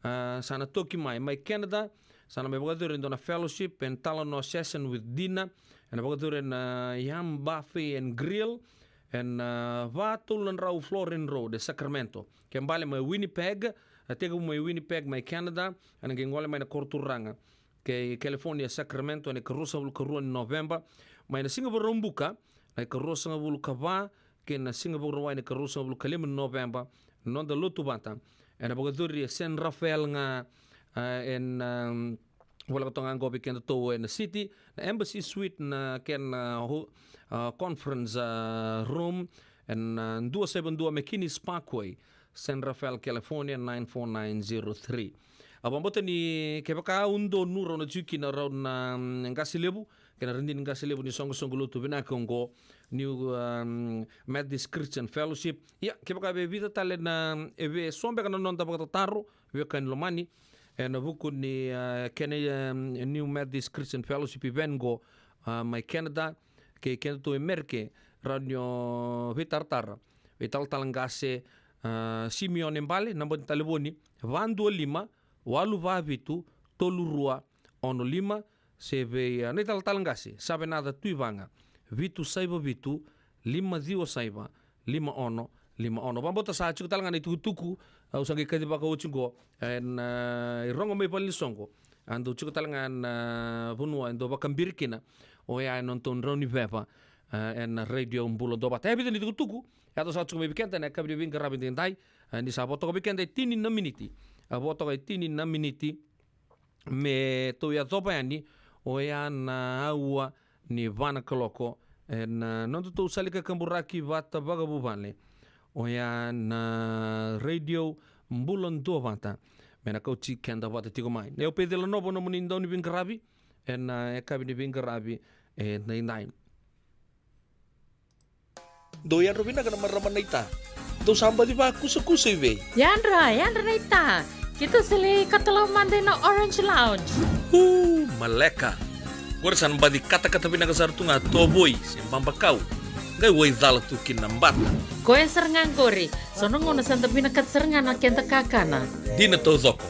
a, sa na toki mai, mai Canada, sa na mai vakayacori e dua na fellowship and talanoa session with dinner. Ena vakayacori ena Yam Buffet and Grill, ena, a, va tolu na drau Florin Road e Sacramento. Ke bale mai Winnipeg, a, tekivu mai Winnipeg mai Canada, ena qai gole mai na koroturaga kei California, Sacramento, ena ikaruasagavulu ka rua ni Noveba. Mai na siga Vakaraubuka, na ikaruasagavulu ka va, kei na siga Vakarauwai na ikaruasagavulu ka lima ni Noveba, na noda lotu vata ena vakayacori e San Rafael ga, a, ena, am, voleka toka ga qo vei kedatou ena city, na Embassy Suite na kena, a, ho-, a, conference, a, room, ena, a, dua saiva dua McKinney's Parkway, San Rafael, California, nine four nine zero three. Au vakabauta ni kevaka au donu rau na tiko kina rau na, mm, qase levu kei na radini qase levu ni soqosoqo lotu vinaka oqo, New, um, Methodist Christian Fellowship. Ia, kevaka e vica tale na, e vei so beka na noda vakatataro, veiwekani lomani, ena vuku ni, uh, kena, um, New Methodist Christian Fellowship event qo, uh, mai Canada, kei kedatou e Merika, rau ni o veitaratara, veitalatala qase, uh, Simione Bale, naba ni talevoni, va dua lima, walu va vitu, tolu rua, ono lima, se vei, uh, na italatala qase, Savenaca Tuivaga, vitu saiva vitu, lima ciwa saiva, lima ono, lima ono. Vakabauta sa tiko tale ga na itukutuku, au sa qai kacivaka oti qo, ena, uh, irogo mai valenisoqo, a dau tiko tale ga na, uh, vanua e dau vakabiri kina, oya ena nodatou drau ni veva, uh, ena Radio Bula Duavata. E vica ni tukutuku, e yaco saka tiko mai vei keda ena yakavi ni veiqaravi edaidai, uh, ni sa vo toka vei keda e tini na miniti. A vo toka e tini na miniti, me tou yacova yani, oya na aua ni va na kaloko, ena, uh, nodatou sala ni kakaburaki vata vakavuvale, oya na Radio Bula Duavata, me na kauti keda vata tiko mai. Ia o Pecela Novo nomuni dau ni veiqaravi, ena, uh, yakavi ni veiqaravi edaidai. Dou yadra vinaka na marama naita. Dou sa baci vakusakusa i vei? Yadra, yadra naita. Keitou sa lai katalau mada ina Orange Lounge. Uu, maleka. Qori sa na baci katakata vinaka sara tu ga tovoi se babakau. Qai waicala tu kina na bata. Koya sara ga qori. So na gauna sa da vinakata sara ga na keda kakana. Dina taucoko.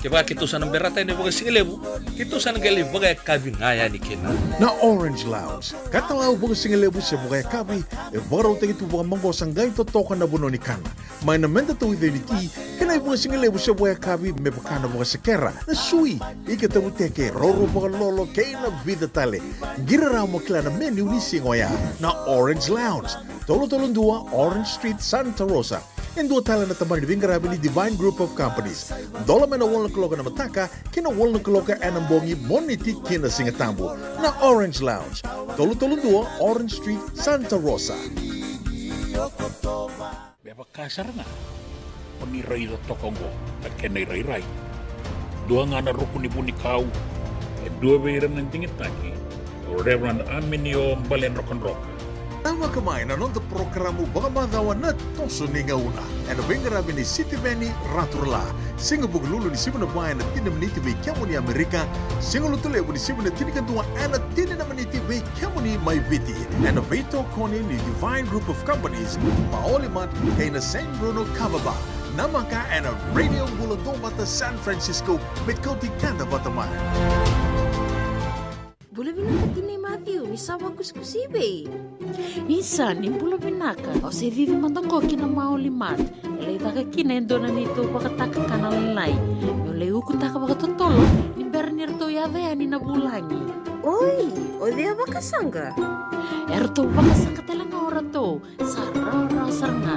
Kevaka keitou sa na berata yani vakasigalevu, keitou sa na qai lai vakayakavi ga yani kina. Na Orange Lounge, katalau vakasigalevu se vakayakavi, e vakarautaki tu vakamaqosa qai totoka na vanua ni kana. Mai na meda tauica ni ti, kei na ivakasigalevu se vakayakavi me vaka na vakasekera, na sui, ika tavuteke, roro vakalolo, kei na vica tale. Qiri rawa mo kila na menu ni siga oya. Na Orange Lounge, tolu tolu dua Orange Street, Santa Rosa. E dua tale na tabana ni veiqaravi ni Divine Group of Companies. Dola mai na walu na kaloko ena mataka ki na walu na kaloko ena bogi, Moniti ki na Sigatabu. Na Orange Lounge, tolu tolu dua Orange Street, Santa Rosa. Me vaka sara ga o ni raica toka oqo na kena irairai. Dua ga na ruku ni vunikau, e dua vei ira na digitaki, o Reverend Aminio Baledrokadroka. Namaka mai na noda porokaramu vakamacawa Na Toso ni Gauna, ena veiqaravi nei Sitiveni Raturala. Siga Vukelulu ni sivi na va ena tini na miniti vei kemuni Amerika. Siga Lotulevu ni sivi na tinikadua ena tini na miniti vei kemuni mai Viti. Ena veitokoni ni Divine Group of Companies, Maoli Mart, kei na Saint Bruno Kava Bar. Namaka ena Radio Bula Duavata San Francisco, me kauti keda vata mai. Bula vinaka tinai Matthew, ni sa vakusakusa i vei? Isa, ni bula vinaka. Au se cici mada qo ki na Maoli Mart. E lai caka kina e dua na neitou vakatakakana lailai. Meu lai ukutaka vakatotolo ni bera ni ratou yaco yani na vulagi. Oi, o cei a vakasaqa? E ratou vakasaqa tale ga o ratou. Sa rawarawa sara ga.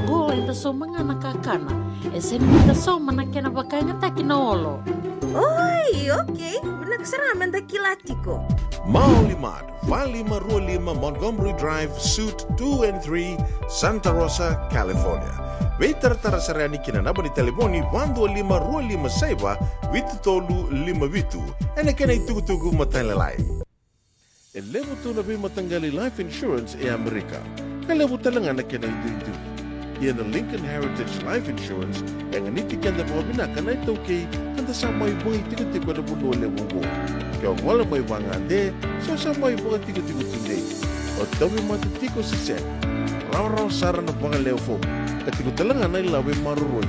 Qo eda sauma ga na kakana. E sega ni da sauma na kena vakayagataki na olo. Oi, okei. Vinaka sara ga meda kila tiko. Maoli Mart, va lima rua lima Montgomery Drive, Suite two and three, Santa Rosa, California. Veitaratara sara yani ki na naba ni talevoni va dua lima rua lima saiva vitu tolu lima vitu. Ena kena itukutuku matailalai. E levu tu na veimataqali life insurance e Amerika, ka levu tale ga na kena iduidui. Ia na Lincoln Heritage Life Insurance e ganiti keda vakavinaka na iTaukei, ka da sa mai vakaitikotiko ena vanua levu oqo. Ke o gole mai vagade, se o sa mai vakatikotiko tudei, o tauvimate tiko se sega, rawarawa sara na vakalewe fomu, ka tiko tale ga na ilavo e maroroi.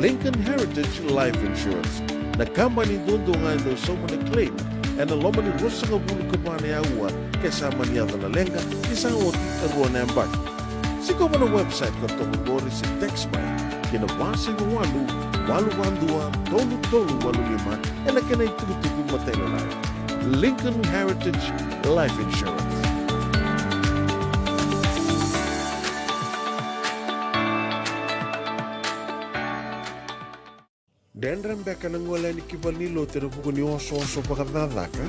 Lincoln Heritage Life Insurance, na kabani duadua ga e dau sauma na claim ena loma ni ruasagavulu ka va na aua, ke sa mani yaco na leqa, ni sa oti e rua na yabaki. Sikova na website ka toka qori se text mai ki na va saiva walu, walu va dua, tolu tolu walu lima, ena kena itukutuku matailalai. Lincoln Heritage Life Insurance. Dredre beka na gole yani ki valenilotu ena vuku ni osooso vakacakacaka?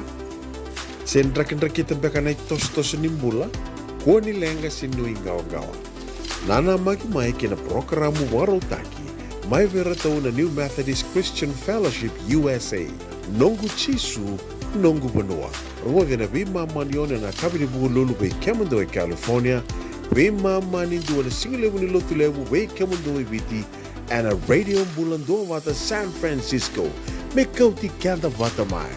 Se drakidrakita beka na itosotoso ni bula? Kua ni leqa se nuiqawaqawa. Nanamaki mai ki na parokaramu vakarautaki Mai vei iratou na New Methodist Christian Fellowship U S A, noqu Jisu, noqu vanua. Rogoci na veimama ni ono ena yakavi ni Vukelulu vei kemudou e California, veimama ni dua na sigalevu ni Lotulevu vei kemudou e Viti, ena Radio Bula Duavata San Francisco. Me kauti keda vata mai.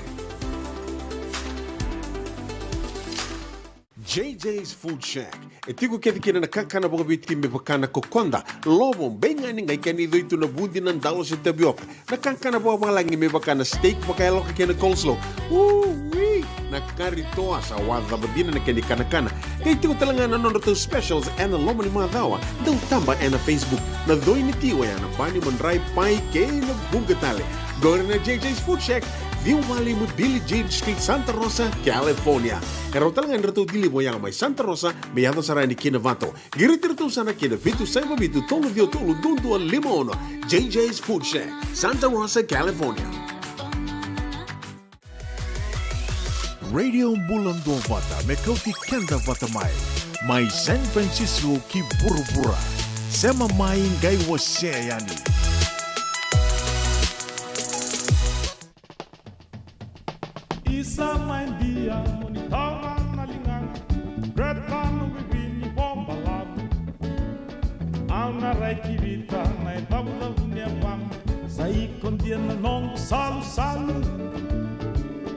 J J's Food Shack. E tiko kece kina na kakana vakaviti me vaka na kokoda, lovo, beigani, qai kena icoi tu na vudi, na dalo se tavioka. Na kakana vakavalagi me vaka na steak vakayaloka kei na coleslaw. Ui! Na kari toa, sa wacava dina na kena ikanakana. Qai tiko tale ga na nodratou specials ena loma ni macawa. Dau taba ena Facebook. Na coi ni ti oya na bani, madrai, pai kei na vuqa tale. Qori na J J's Food Shack, ciwa walu lima Billie Jean Street, Santa Rosa, California. E rawa tale ga ni ratou deliver oya mai Santa Rosa me yaco sara yani ki Novato. Qiriti iratou sara ki na vitu saiva vitu tolu ciwa tolu dua dua lima ono. J J's Food Shack, Santa Rosa, California. Radio Bula Duavata me kauti keda vata mai. Mai San Francisco ki vuravura. Sema mai qai wasea yani. Isa mai dia mo ni taura na ligaqu, reta noqu ivini vobalavu. Au na rai ki vita na icavucavu ni yavana, sa iko dia na noqu salusalu.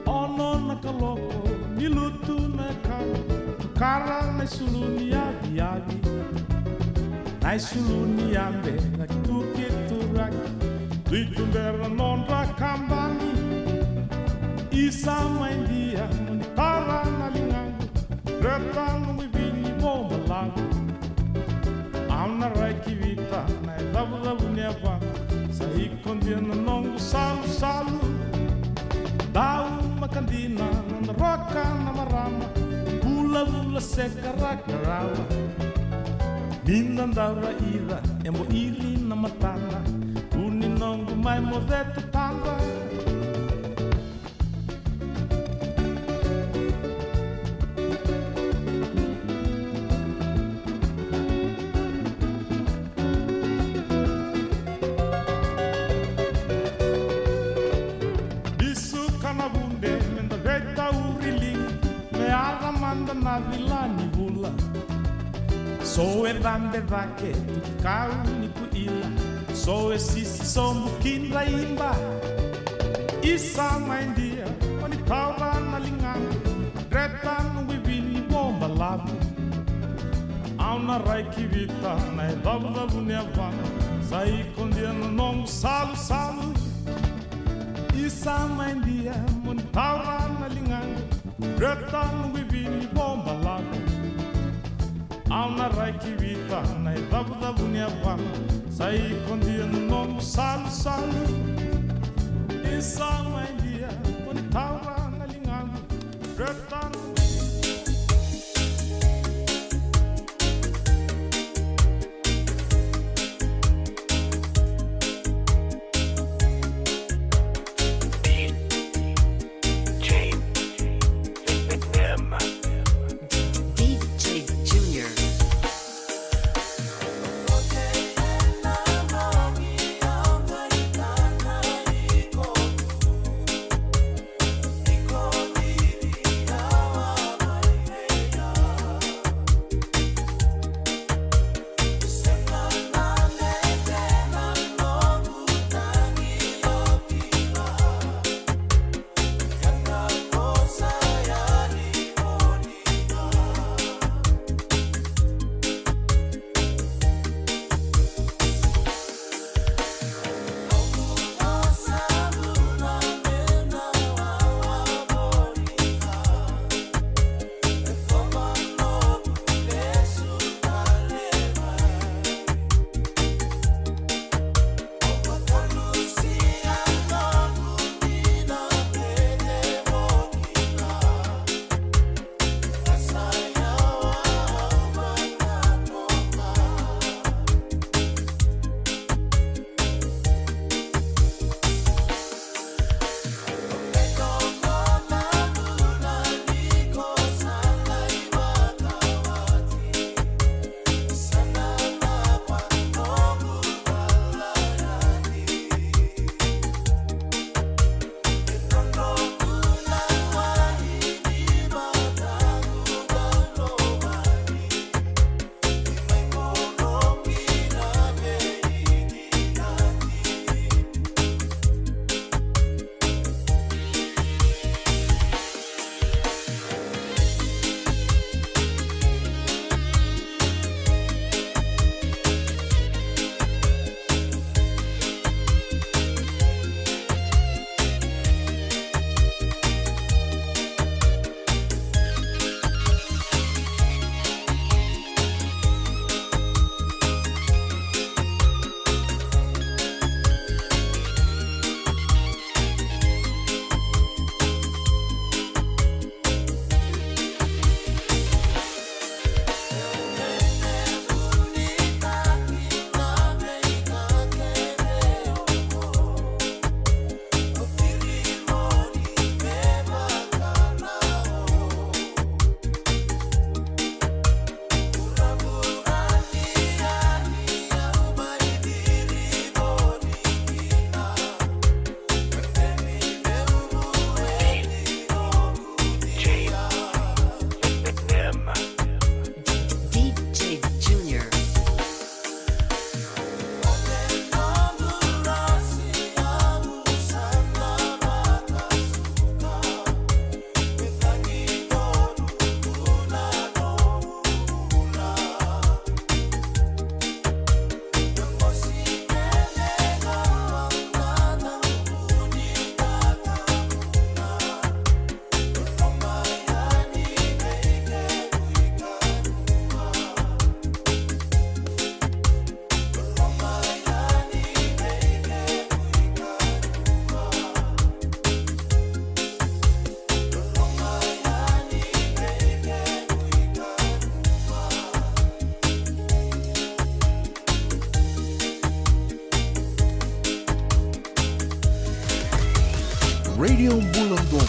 Ono na kaloko ni lutu na yakavi, tukara na isulu ni yaviyavi. Na isulu ni yabe, na kitukituraki, tu i tubera nodra kabani. Isa mai dia mo ni tara na ligaqu, reta noqu ivini vobalavu. Au na rai ki vita na icavucavu ni yavana, sa iko dia na noqu salusalu. Dau makadina na daroka na marama, vulavula se karaka rawa. Ni da dau raica e bo iri na matada, vu ni noqu mai moce tatada. Bisu ka na vude me da veitauri liga, me yara mada na vila ni vula. So e dabe cake tu ki kau ni kuila, so e sisi sobu ki draiba. Isa mai dia mo ni taura na ligaqu, reta noqu ivini vobalavu. Au na rai ki vita na icavucavu ni yavana, sa iko dia na noqu salusalu. Isa mai dia mo ni taura na ligaqu, reta noqu ivini vobalavu. Au na rai ki vita na icavucavu ni yavana, sa iko dia na noqu salusalu. Isa mai dia mo ni taura na ligaqu, reta noqu D J Eminem. D J Junior.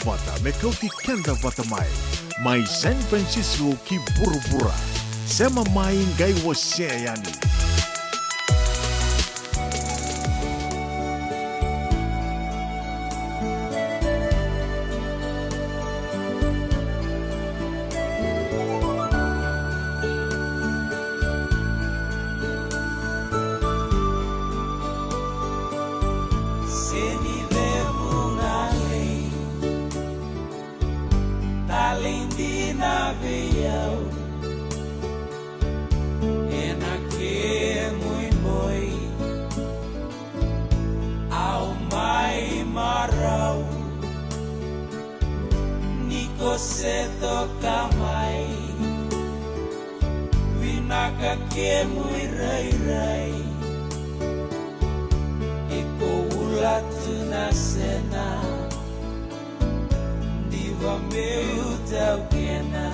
vata me kauti keda vata mai, mai San Francisco ki vuravura. Sema mai qai wasea yani. Seni levu na lei, talei dina vei au. Ena kemu iboi au mai marau, ni ko se toka mai. Vinaka kemu irairai, iko ula tu na sena, diva meu taukena.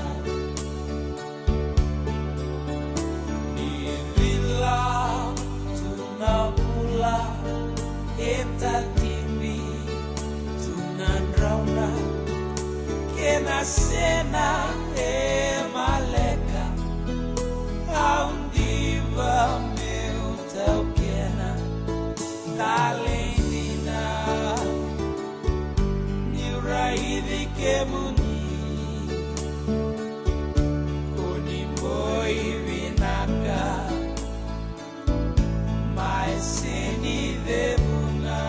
Ni vila tu na vula, e tatibi tu na drauna, kena sena e maleka, au diva meu taukena. Talei dina, niu raici kemuni, ko ni boi vinaka, mai seni cevuna.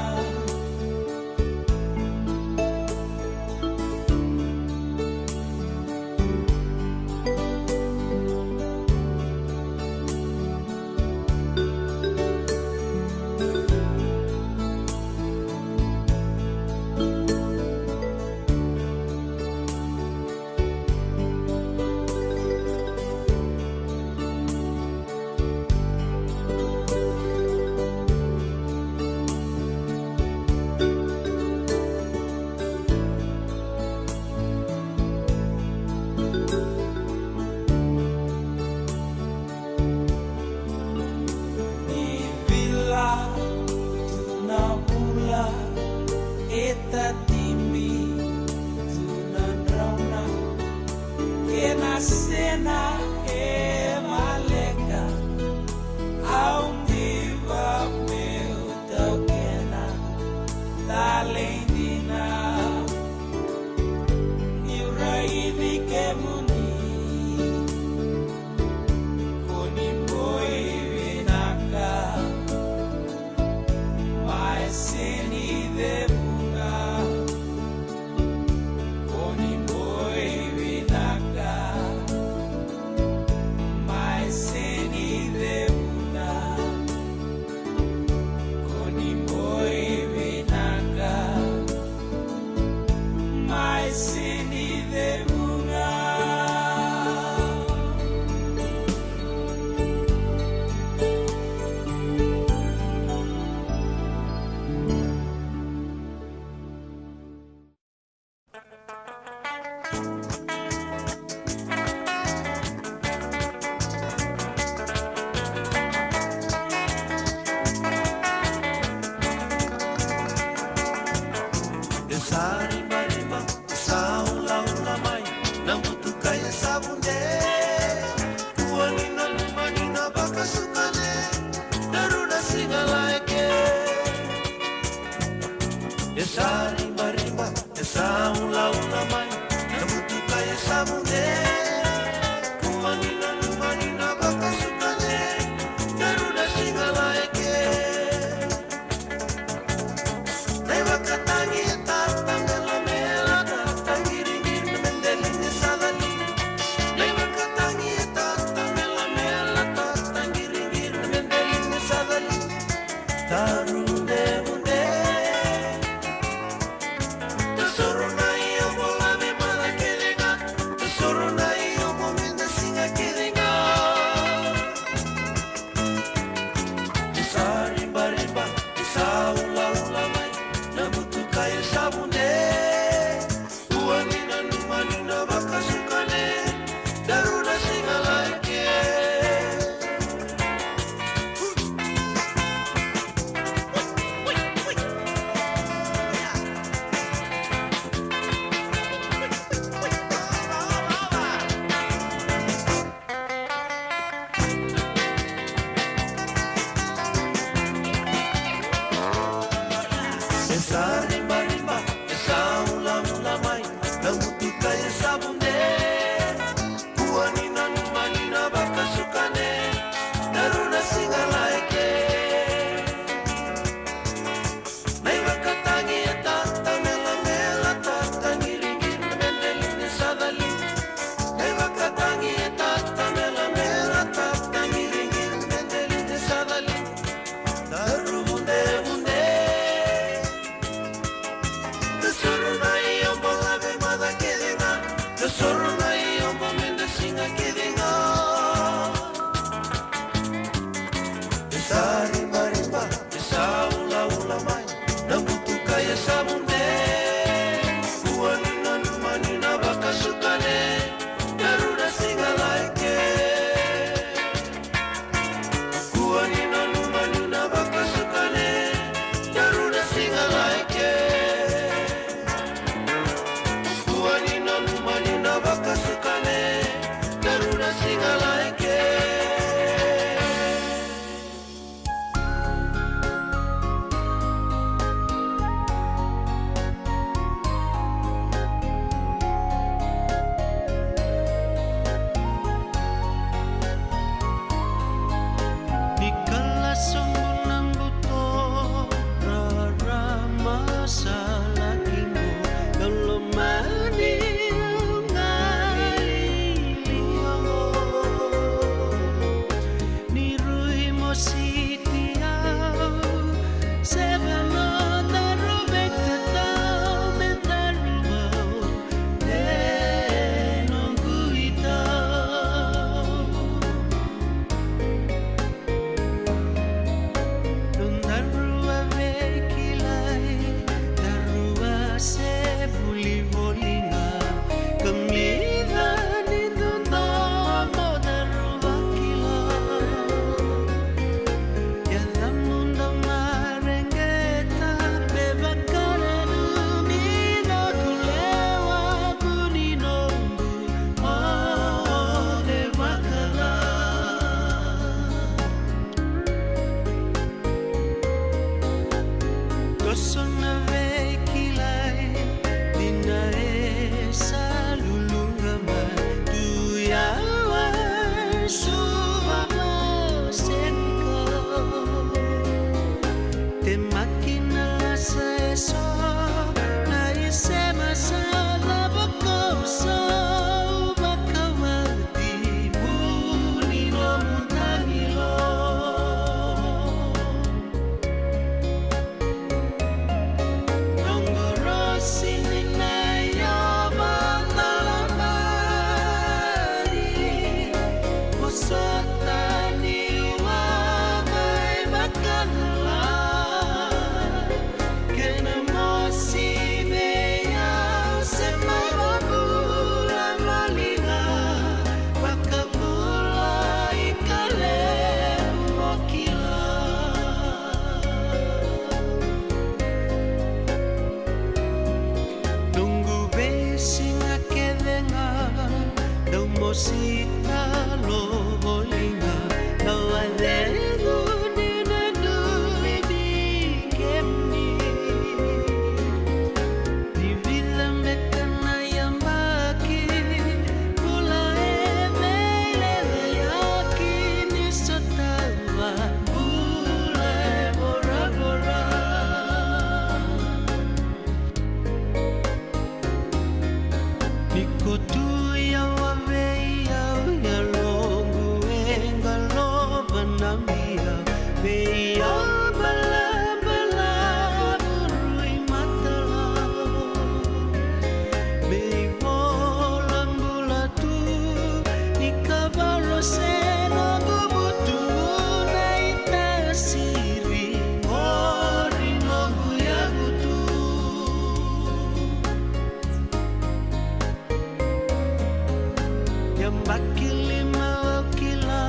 Ni vila tu na vula, e tatibi tu na drauna, kena sena e maleka, au diva meu taukena. Talei dina, niu raici kemuni, ko ni boi vinaka, mai seni cevuna. Ko ni boi vinaka, mai seni cevuna. Ko ni boi vinaka, mai seni cevuna. E sa ribariba, e sa ulaula mai na butuka e sa vude. Kua ni nanuma ni na vakasuka ne, daru na siga laeke. E sa ribariba, e sa ulaula mai na butu Soro na iobo me da siga kece ga. E sa ribariba, e sa ulaula mai. Na butuka e sa mude. Kua ni nanuma ni na vakasuka ne. Daru na siga lai ke. Kua ni nanuma ni na vakasuka ne. Daru na siga lai ke. Kua ni nanuma ni na vakasuka ne. Daru na siga lai ke. Ni kala sobu na buto, rarama sa laki mo, kalo mani au ngai liwa. Ni rui mo siti au, se vano daru veitatau me daru vau, e noqu itau. Nodaru a veikilai, daru a se vuli voli ga, kamica ni dodomo daru vakila. Yacamu dau mareqeta, me vakananumi noqu lewa, vu ni noqu o, e vakala. Toso na veikilai, dina e sa luluqa mai, tu yawa e suva mo senikau. Temaki na lasa eso, na isema sa cava ko sa vakawati, vu ni nomu tagilo. Noqu rosi ni na yava na lamari, vosota ni ua mai vakacala. Kena mosi vei au se mai vakabula valiga, vakabula i Kalevu mo kila. Noqu veisiga kece ga, dau mosi talo voli ga, dau a cegu ni na dui ni kemuni. Ni vica beka na yabaki, bula e veilecayaki ni sotava, bula e voravora. Ni ko tu yawa vei au, yaloqu e qalo vanamia vei au, balabala vurui matala. Me ivola bula tu ni kavaro se noqu vutu na itasiri, qori noqu yavutu. Yabaki lima au kila,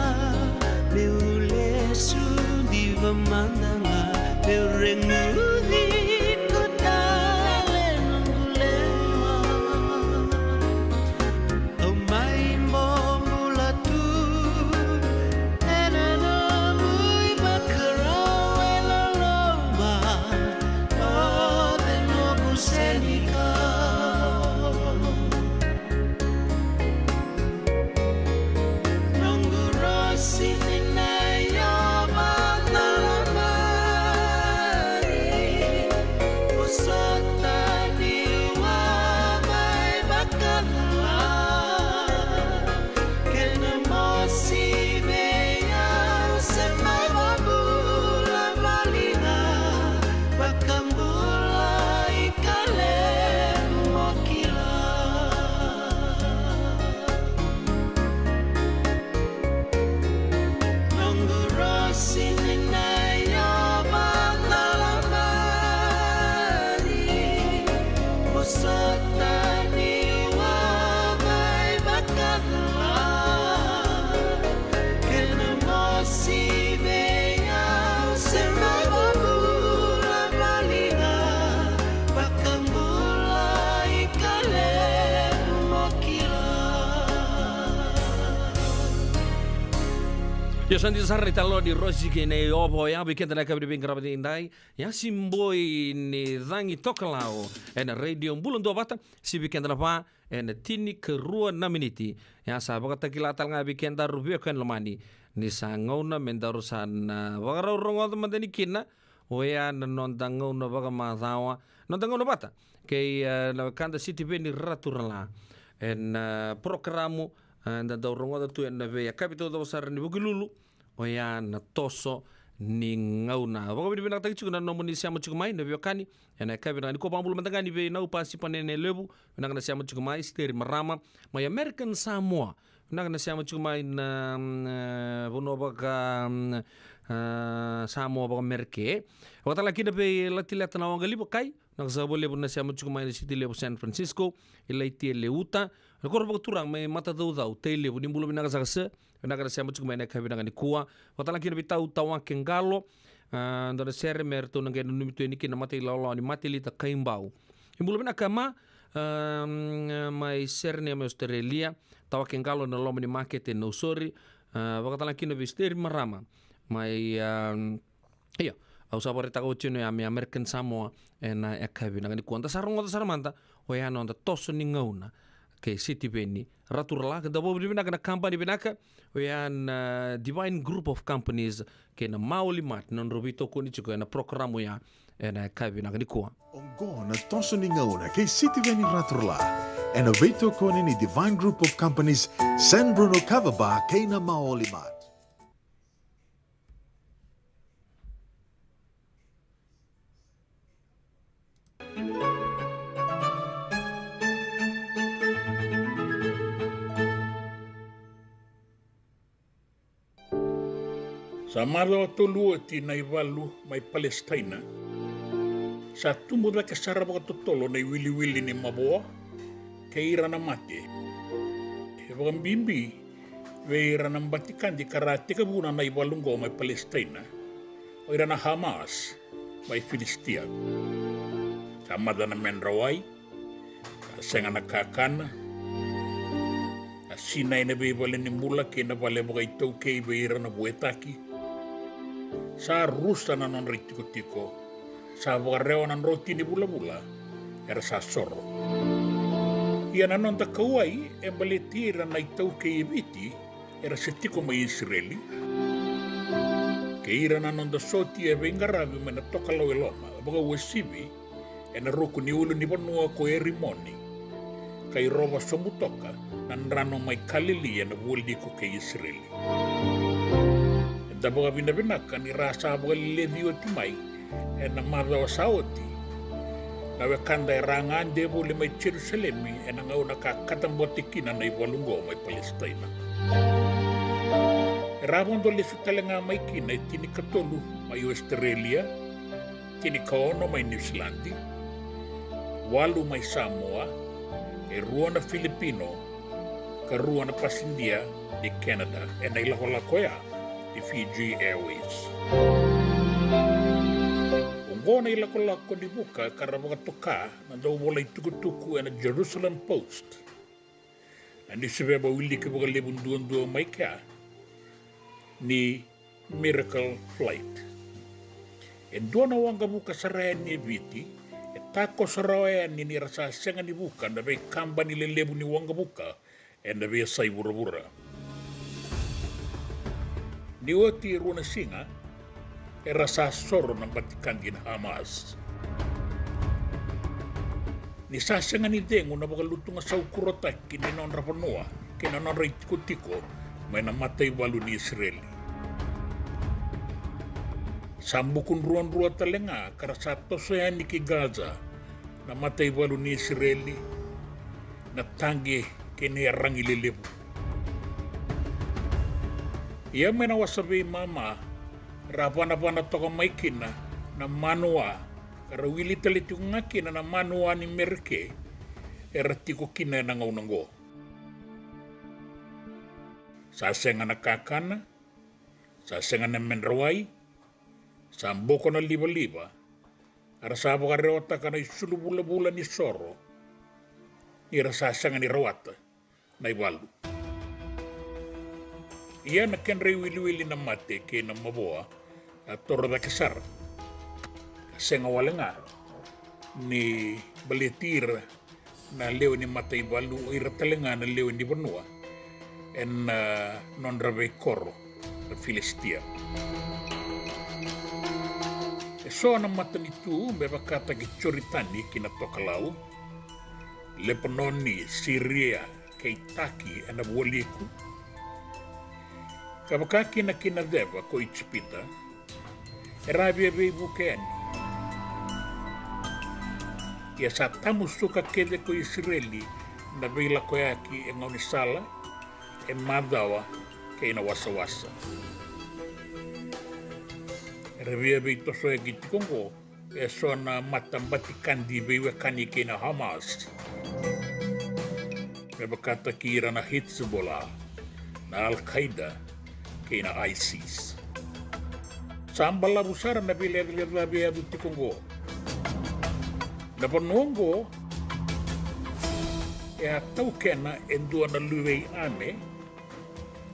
meu lesu diva mada ga, meu reguci iko tale noqu lewa. Au mai bobula tu ena nomu ivakarau e loloma, o cei noqu senikau. Noqu rosi ni na yava na lamari, Io, sa dina sara na italanoa ni Rosi kei na Iovo ya vei keda na yakavi ni veiqaravi edaidai. Ia, Siboi ni Cagi Tokalau ena Radio Bula Duavata, sivi keda na va ena tinikarua na miniti. Ia, sa vakatakila tale ga vei kedaru veiwekani lomani ni sa gauna me daru sa na vakarau rogoca mada ni kina. Oya na noda gauna vakamacawa, noda gauna vata kei, e, na wekada Sitiveni Raturala ena, e, porokaramu, e, da dau rogoca tu ena veiyakavi taucoko sara ni Vukelulu. Oya na toso ni gauna. Vakavinavinakataki tiko na nomuni sema tiko mai na veiwekani ena yakavi vinaka nikua. Vakabula mada ga yani vei Nau Pasi Panene Levu, vinaka na sema tiko mai. Siteri Marama mai American Samoa, vinaka na sema tiko mai na, mm, e, vanua vaka, mm, e, Samoa vakamerike. Vakatalega kina vei Latileta na Waqaliva Kai, vinaka saka vakalevu na sema tiko mai na siti levu San Francisco. Ilaitia Leuta, na koro vakaturaga mai Matacaucau, Tailevu, ni bula vinaka saka sir. Vinaka na sema tiko mai na yakavi vinaka nikua. Vakatalega kina vei Tau Tawake Qalo, a, dua na sere me ratou na qai nanumi tu yani kina na matailawalawa ni Matelita Kaibau. Ni bula vinaka ma, a, mm, mai Serenia mai Australia. Tawake Qalo na loma ni makete e Nausori. A, vakatalega kina vei Siteri Marama mai, a, io, au sa vakaraitaka oti yani oya mai American Samoa ena yakavi vinaka nikua. Da sa rogoca sara mada oya na noda toso ni gauna kei Sitiveni Raturala. Ka da vakavinavinaka na kabani vinaka oya na Divine Group of Companies kei na Maoli Mart, na nodrau veitokoni tiko ena porokaramu oya ena yakavi vinaka nikua. Oqo na toso ni gauna kei Sitiveni Raturala ena veitokoni ni Divine Group of Companies, San Bruno Kava Bar kei na Maoli Mart. Sa macawa tolu oti na ivalu mai Palesitaina. Sa tubu cake sara vakatotolo na iwiliwili ni mavoa kei ira na mate, e vakabibi vei ira na batikadi ka ra a tekivuna na ivalu oqo mai Palesitaina, o ira na Hamas mai Filisitia. Sa maca na medra wai, sa sega na kakana, sa sinai na veivale ni bula kei na vale vakaitaukei vei ira na vuetaki. Sa rusa na nodra itikotiko, sa vakarewa na droti ni vulavula, era sa soro. Ia na noda kauwai e baleti ira na iTaukei e Viti era se tiko mai Isireli, kei ira na noda sotia veiqaravi mai na tokalau e loma, vakauasivi ena ruku ni ulunivanua ko Erimoni, ka i rova sobu toka na drano mai Kalili ena vualiku kei Isireli. Eda vakavinavinaka ni ra sa vakaleleci oti mai ena macawa sa oti na wekada era a gade voli mai Jerusalemi ena gauna ka katabote kina na ivalu oqo mai Palesitaina. Era a vodo lesu tale ga mai kina e tinikatolu mai Ositerelia, tinikaono mai Niusiladi, walu mai Samoa, e rua na Filipino, ka rua na pasidia ni Canada ena ilakolako oya ni Fiji Airways. Oqo na ilakolako ni vuka ka ra vakatoka na dauvola itukutuku ena Jerusalem Post na niusiveva wiliki vakalevu duadua mai kea ni Miracle Flight. E dua na waqavuka sara yani e Viti e takoso rawa yani ni ra sa sega ni vuka na veikabani lelevu ni waqavuka ena veiyasai vuravura. Ni oti e rua na siga, era sa soro na batikadi na Hamas. Ni sa sega ni cegu na vakalutuga saukurotaki ni nodra vanua kei na nodra itikotiko mai na mataivalu ni Isireli. Sa buku druadrua tale ga ka ra sa toso yani ki Gaza na mataivalu ni Isireli, na taqe kei na iyaragi lelevu. Ia mai na wasa veimama ra vanavana toka mai kina na manua, ka ra wili tale tiko ga kina na manua ni Merike era tiko kina ena gauna oqo. Sa sega na kakana, sa sega na medra wai, sa boko na livaliva, a ra sa vakarewataka na isulu vulavula ni soro, ni ra sa sega ni rawata na ivalu. Ia na kedra iwiliwili na mate kei na mavoa a toro cake sara. A sega wale ga ni baleti ira na lewe ni mataivalu, o ira tale ga na lewe ni vanua ena nodra veikoro na Filisitia. E so na matanitu me vakataki Joritani ki na tokalau, Lepanoni, Siria, kei Taki ena vualiku, ka vaka kina ki na ceva ko Ijipita, era a via veivuke yani. Ia sa tamusuka kece ko Isireli na veilakoyaki e gaunisala, e macawa, kei na wasawasa. Era via veitosoyaki tiko oqo e so na matabatikadi veiwekani kei na Hamas, me vakataki ira na Hezbollah, na Al-Qaeda, kei na ISIS. Sa balavu sara na veilecalecavi e yaco tiko oqo. Na vanua oqo e a taukena e dua na luvei Ame,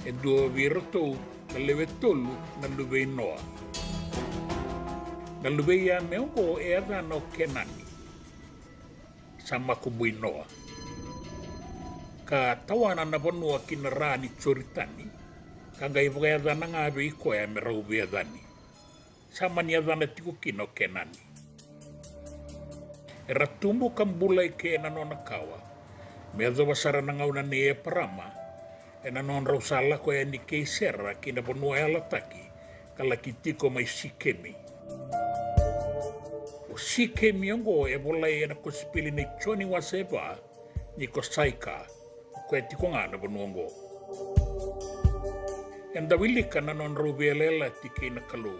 e dua vei iratou na lewe tolu na luvei Noa. Na luvei Ame oqo e yacana o Kenani, sa makubui Noa, ka tawana na vanua ki na ra ni Joritani, ka qai vakayacana ga vei koya me rau veiyacani. Sa mani yacana tiko kina o Kenani. Era tubu ka bula eke ena nona kawa me yacova sara na gauna nei Eparama, ena nodrau sa lako yani kei Sera ki na vanua yalataki, ka laki tiko mai Sikemi. O Sikemi oqo e volai ena kosipeli nei Joni wase va, ni ko Saika, o koya tiko ga na vanua oqo. Eda wilika na nodrau veiyalayalati kei na Kalou,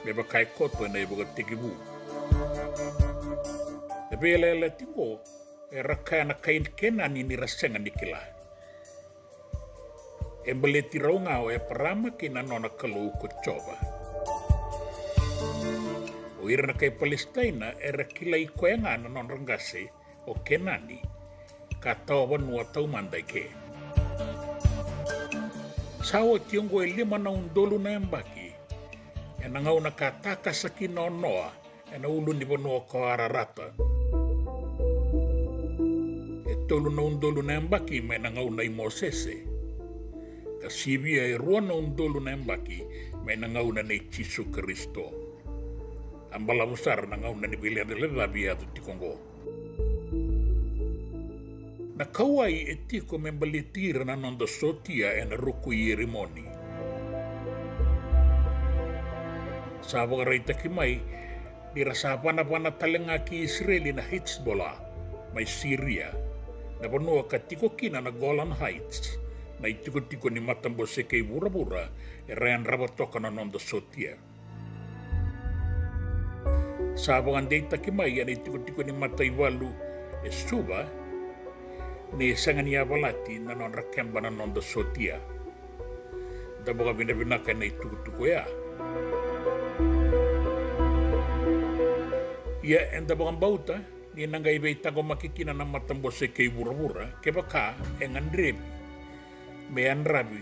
me vaka e koto ena iVakatekivu. Na veiyalayalati oqo era kaya na kai Kenani ni ra sega ni kila. E baleti rau ga o Eparama kei na nona Kalou ko Jiova. O ira na kai Palesitaina era kilai koya ga na nodra qase o Kenani, ka tawa vanua taumada eke. Sa oti oqo e lima na udolu na yabaki, ena gauna ka takasa kina o Noa ena ulunivanua ko Ararata. E tolu na udolu na yabaki mai na gauna i Mosese, ka sivia e rua na udolu na yabaki mai na gauna nei Jisu Karisito. A balavu sara na gauna ni veilecalecavi e yaco tiko oqo. Na kauwai e tiko me baleti ira na noda sotia ena ruku i Erimoni. Sa vakaraitaki mai ni ra sa vanavana tale ga ki Isireli na Hezbollah mai Siria, na vanua ka tiko kina na Golan Heights, na itikotiko ni matabose kei vuravura era yadrava toka na noda sotia. Sa vakadeitaki mai ena itikotiko ni mataivalu e Suva ni sega ni yavalati na nodra keba na noda sotia. Da vakavinavinaka ena itukutuku oya. Ia eda vakabauta ni na qai veitaqomaki kina na matabose kei vuravura kevaka e gadrevi me yadravi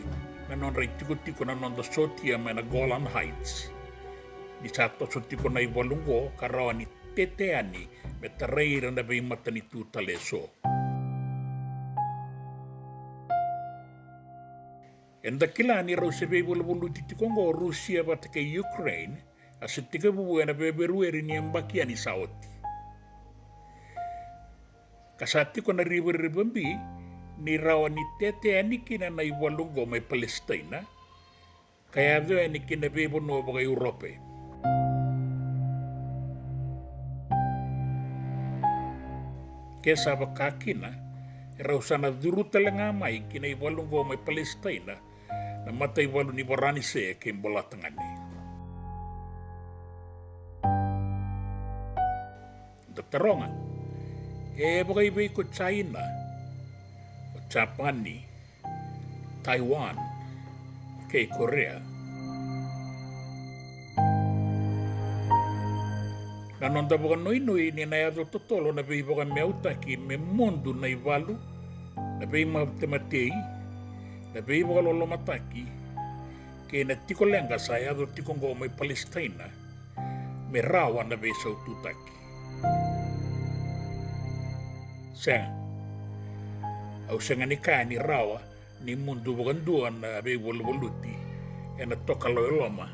na nodra itikotiko na noda sotia mai na Golan Heights, ni sa toso tiko na ivalu oqo ka rawa ni tete yani me tarai ira na veimatanitu tale eso. Eda kila ni rau se veivaluvaluti tiko oqo o Rusia vata kei Ukraine, a se tekivu ena Feperueri ni yabaki yani sa oti. Ka sa tiko na rivarivabi ni rawa ni tete yani kina na ivalu oqo mai Palesitaina, ka yaco yani ki na veivanua vaka-Europe. Ke sa vaka kina, e rau sa na curu tale ga mai ki na ivalu oqo mai Palesitaina na mataivalu ni Varanise kei Bolatagane. Da taroga, e vakaivei ko Jaina, o Japani, Taiwan, kei Korea? Na noda vakanuinui ni na yaco totolo na veivakameautaki me mudu na ivalu, na veimatematei, na veivakalolomataki, Kei na tiko leqa sa yaco tiko oqo mai Palesitaina me rawa na veisaututaki. Sega. Au sega ni kaya ni rawa ni mudu vakadua na veivaluvaluti ena tokalau e loma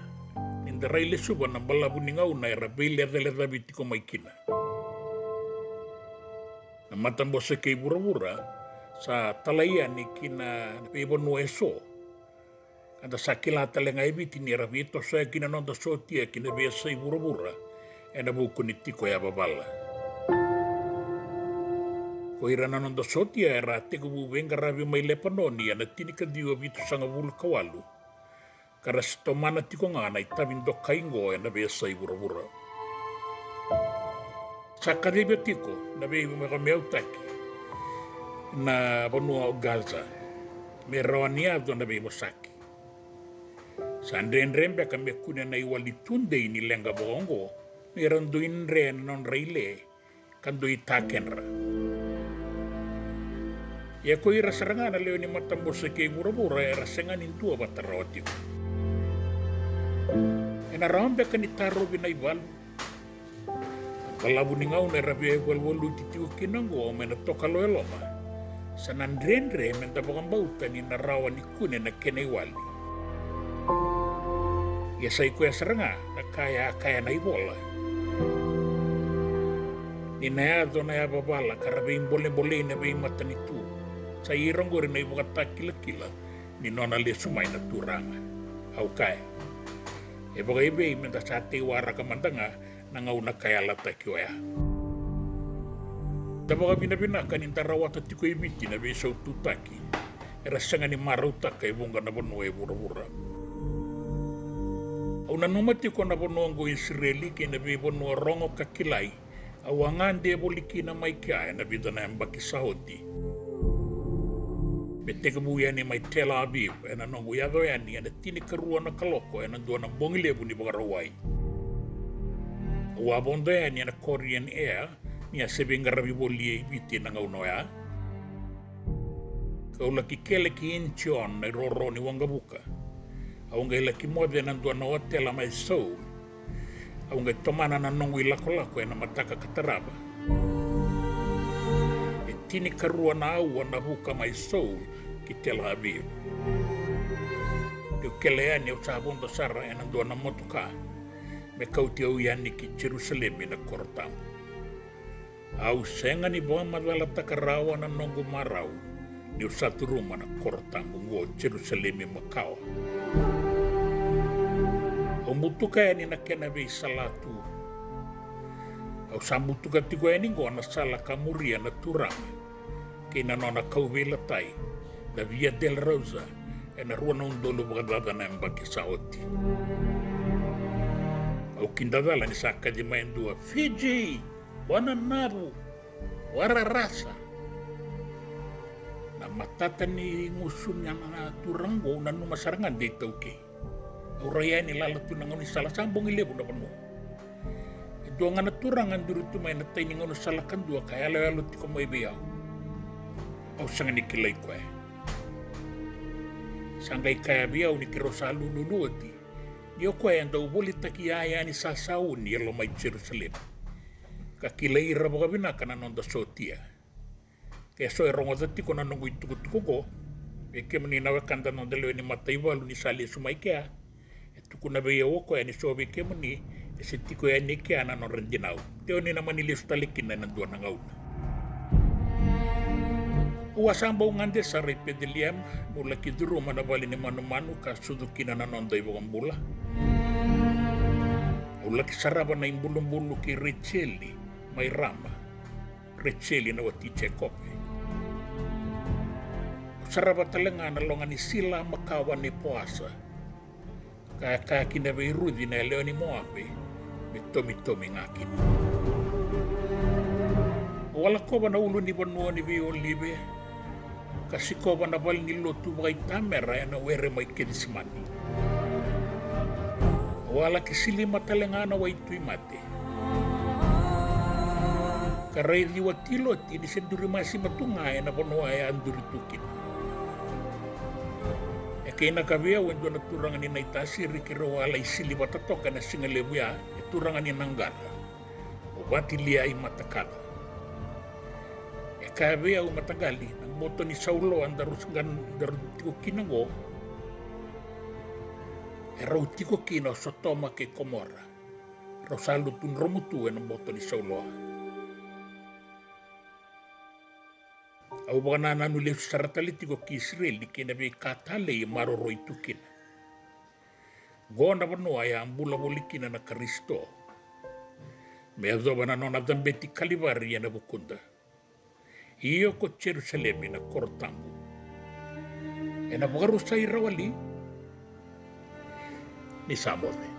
ni da rai lesuva na balavu ni gauna era veilecalecavi tiko mai kina. Na matabose kei vuravura sa talai yani ki na veivanua eso, ka da sa kila tale ga e Viti ni ra veitosoyaki na noda sotia ki na veiyasai vuravura ena vuku ni tiko yavavala. Ko ira na noda sotia era a tekivu veiqaravi mai Lepanoni ena tinikaciwa vitusagavulu ka walu, ka ra se tomana tiko ga na itavi dokai oqo ena veiyasai vuravura. Sa kaciva tiko na veivakameautaki na vanua o Gaza me rawa ni yaco na veivosaki. Sa dredre beka me kune na iwali tudei ni leqa vakaoqo ni ra dui dre na nodra ile ka dui takedra. Ia ko ira sara ga na lewe ni matabose kei vuravura era sega ni duavata rawa tiko. Ena rawa beka ni tarovi na ivalu? Na balavu ni gauna era veivaluvaluti tiko kina oqo mai na tokalau e loma, sa na dredre me da vakabauta ni na rawa ni kune na kena iwali. Ia sa i koya sara ga na ka e a kaya na ivola, ni na yaco na yavavala ka ra veibolebolei na veimatanitu. Sa i ira oqori na ivakatakilakila ni nona lesu mai na Turaga. Au kaya, e vakaevei me da sa tei waraka mada ga na gauna ka yalataki oya? Da vakavinavinaka ni da rawata tiko e Viti na veisaututaki era sega ni marautaka e vuqa na vanua e vuravura. Au nanuma tiko na vanua oqo Isireli kei na veivanua rogo ka kilai au a gade voli kina mai kea ena vica na yabaki sa oti. Me tekivu yani mai Tel Aviv ena noqu yaco yani ena tinikarua na kaloko ena dua na bogi levu ni Vakarauwai. Au a vodo yani ena Korean Air ni a se veiqaravi voli e Viti ena gauna oya. Kau laki kele ki Incheon, na iroro ni waqavuka. Au qai laki moce ena dua na otela mai Seoul. Au qai tomana na noqu ilakolako ena mataka ka tarava. E tinikarua na aua na vuka mai Seoul ki Tel Aviv. Niu kele yani au sa vodo sara ena dua na motoka me kauti au yani ki Jerusalemi na koro tabu. Au sega ni vakamacalataka rawa na noqu marau niu sa curuma na koro tabu oqo, Jerusalemi makawa. Au butuka yani na kena veisalatu. Au sa butuka tiko yani oqo na sala ka muria na Turaga kei na nona kauveilatai, na Via Dolorosa, ena rua na udolu vakacaca na yabaki sa oti. Au kidacala ni sa kaci mai e dua, "Fiji! Wananavu! Wararasa!" Na matata ni gusu ni na, na turaga oqo, au nanuma sara ga de iTaukei. Au rai yani lala tu na gaunisala, sa bogi levu na vanua. E dua ga na turaga duri tu mai na tai ni gaunisala kadua ka yaloyalo tiko mai vei au. Au sega ni kilai koya. Sa qai kaya vei au ni keirau sa lululu oti, ni o koya e dau volitaki iyaya ni sasauni e loma i Jerusalemi, ka kilai ira vakavinaka na noda sotia. Ke so e rogoca tiko na noqu itukutuku oqo, vei kemuni na wekada noda lewe ni mataivalu ni sa lesu mai kea, e tukuna vei au o koya ni so vei kemuni e se tiko yani e kea na nodra dinau. De o ni na mani lesu tale kina ena dua na gauna. Au a sa bau gade sara i Peceliema, meu laki curuma na vale ni manumanu ka sucu kina na noda iVakabula. Au laki sarava na ibulubulu kei Rejeli mai Rama, Rejeli na wati i Jekope. Au sarava tale ga na loga ni sila makawa nei Poasa, ka e kaya kina vei Ruci na yalewa ni Moape me tomitomi ga kina. Au a lakova na ulu ni vanua ni veiolive, ka sikova na vale ni lotu vakaitamera ena were mai Kecisemani. Au a laki silima tale ga na waitui mate, ka raici wati Loti ni se duri masima tu ga ena vanua e a duri tu kina. E kaya vei au e dua na turaga ni Naitasiri, keirau a lai sili vata toka ena siga levu ya, e turaga ni Naqara, o Vatilia i Matakaca. E kaya vei au, mataqali, na boto ni sauloa daru sa qai, daru tiko kina qo, e rau tiko kina o Sotoma kei Komora. Rau sa lutu dromu tu ena boto ni sauloa. Au vakanananu lesu sara tale tiko ki Isireli kei na veika talei e maroroi tu kina. Qo na vanua e a bula voli kina na Karisito me yacova na nona cabeti Kalivari ena vukuda. Io, ko Jerusalemi na koro tabu, ena vakarusai rawa li? Ni sa moce.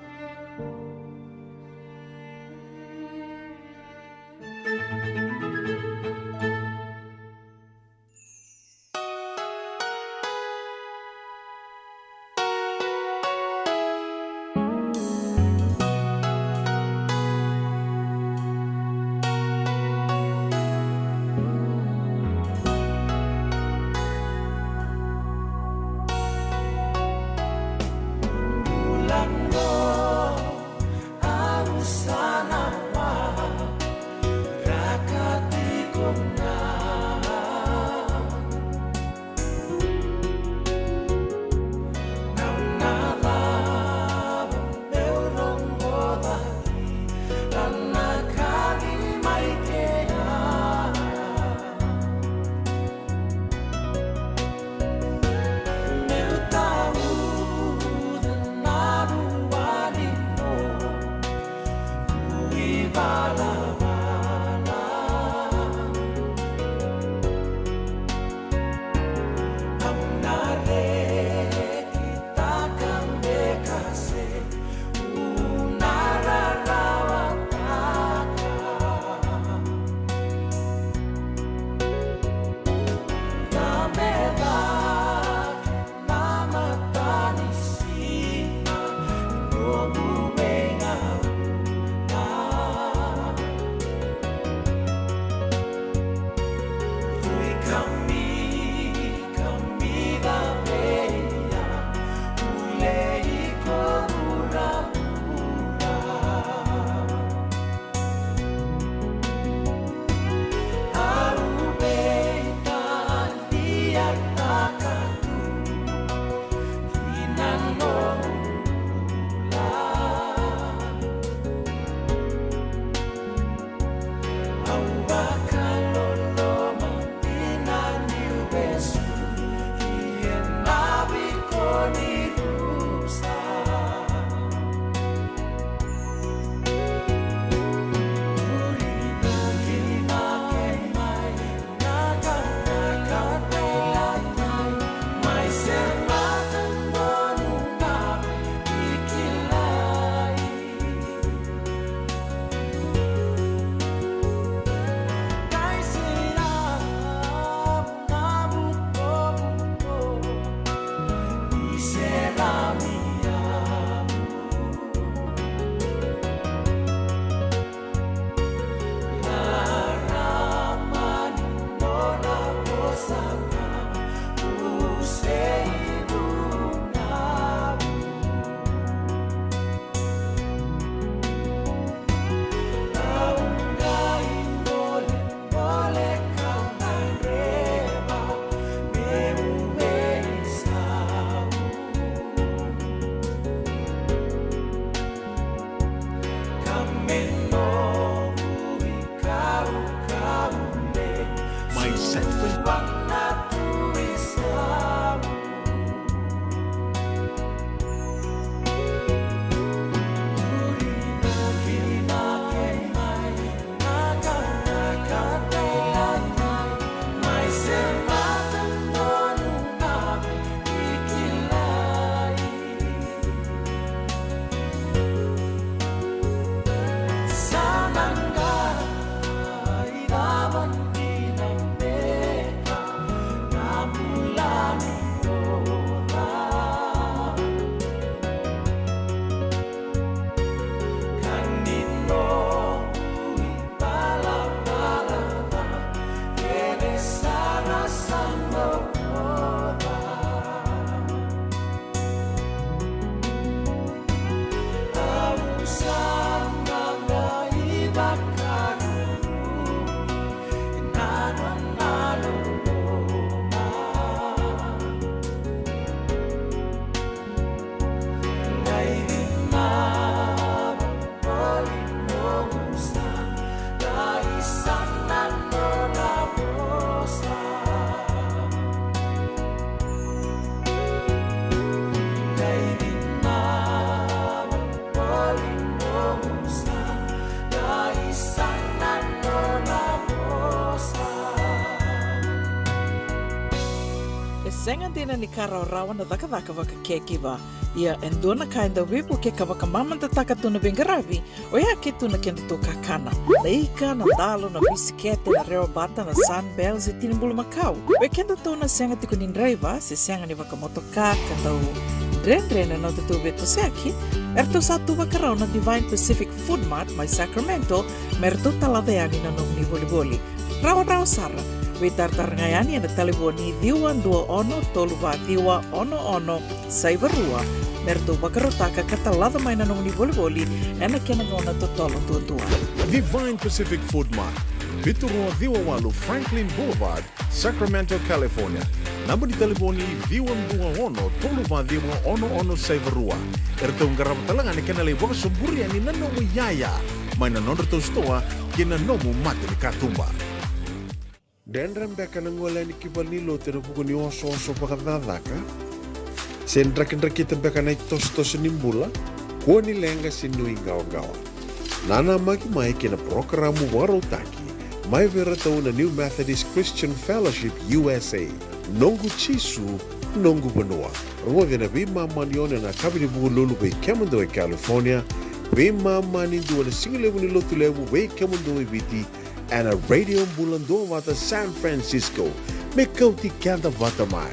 E sega dina ni ka rawarawa na cakacaka vakacaregiver. Ia e dua na ka e dau veivukei ka vakamamadataka tu na veiqaravi, oya ke tu na kedatou kakana. Na ika, na dalo, na bisikete, na rewa bata, na Sunbell se tini bulumakau. Vei kedatou na sega tiko ni draiva se sega ni vakamotoka ka dau dredre na nodatou veitosoyaki, eratou sa tu vakarau na Divine Pacific Food Mart mai Sacramento me ratou talaca yani na nomuni volivoli. Rawarawa sara. Veitaratara ga yani ena talevoni ciwa dua ono tolu va ciwa ono ono saiva rua me ratou vakarautaka ka talaca mai na nomuni volivoli ena kena gauna totolo duadua. Divine Pacific Food Mart, vitu rua ciwa walu Franklin Boulevard, Sacramento, California. Naba ni talevoni ciwa dua ono tolu va ciwa ono ono saiva rua. Eratou qarava tale ga na kena lai vakasoburi yani na nomu iyaya mai na nodratou sitoa kei na nomu mata ni katuba. Dredre beka na gole yani ki valenilotu ena vuku ni osooso vakacakacaka? Se drakidrakita beka na itosotoso ni bula? Kua ni leqa se nuiqawaqawa. Nanamaki mai kei na parokaramu vakarautaki mai vei iratou na New Methodist Christian Fellowship U S A. Noqu Jisu, noqu vanua. Rogoci ena veimama ni ono ena yakavi ni Vukelulu vei kemudou e California, veimama ni dua ena sigalevu ni Lotulevu vei kemudou e Viti, ena Radio Bula Duavata San Francisco. Me kauti keda vata mai.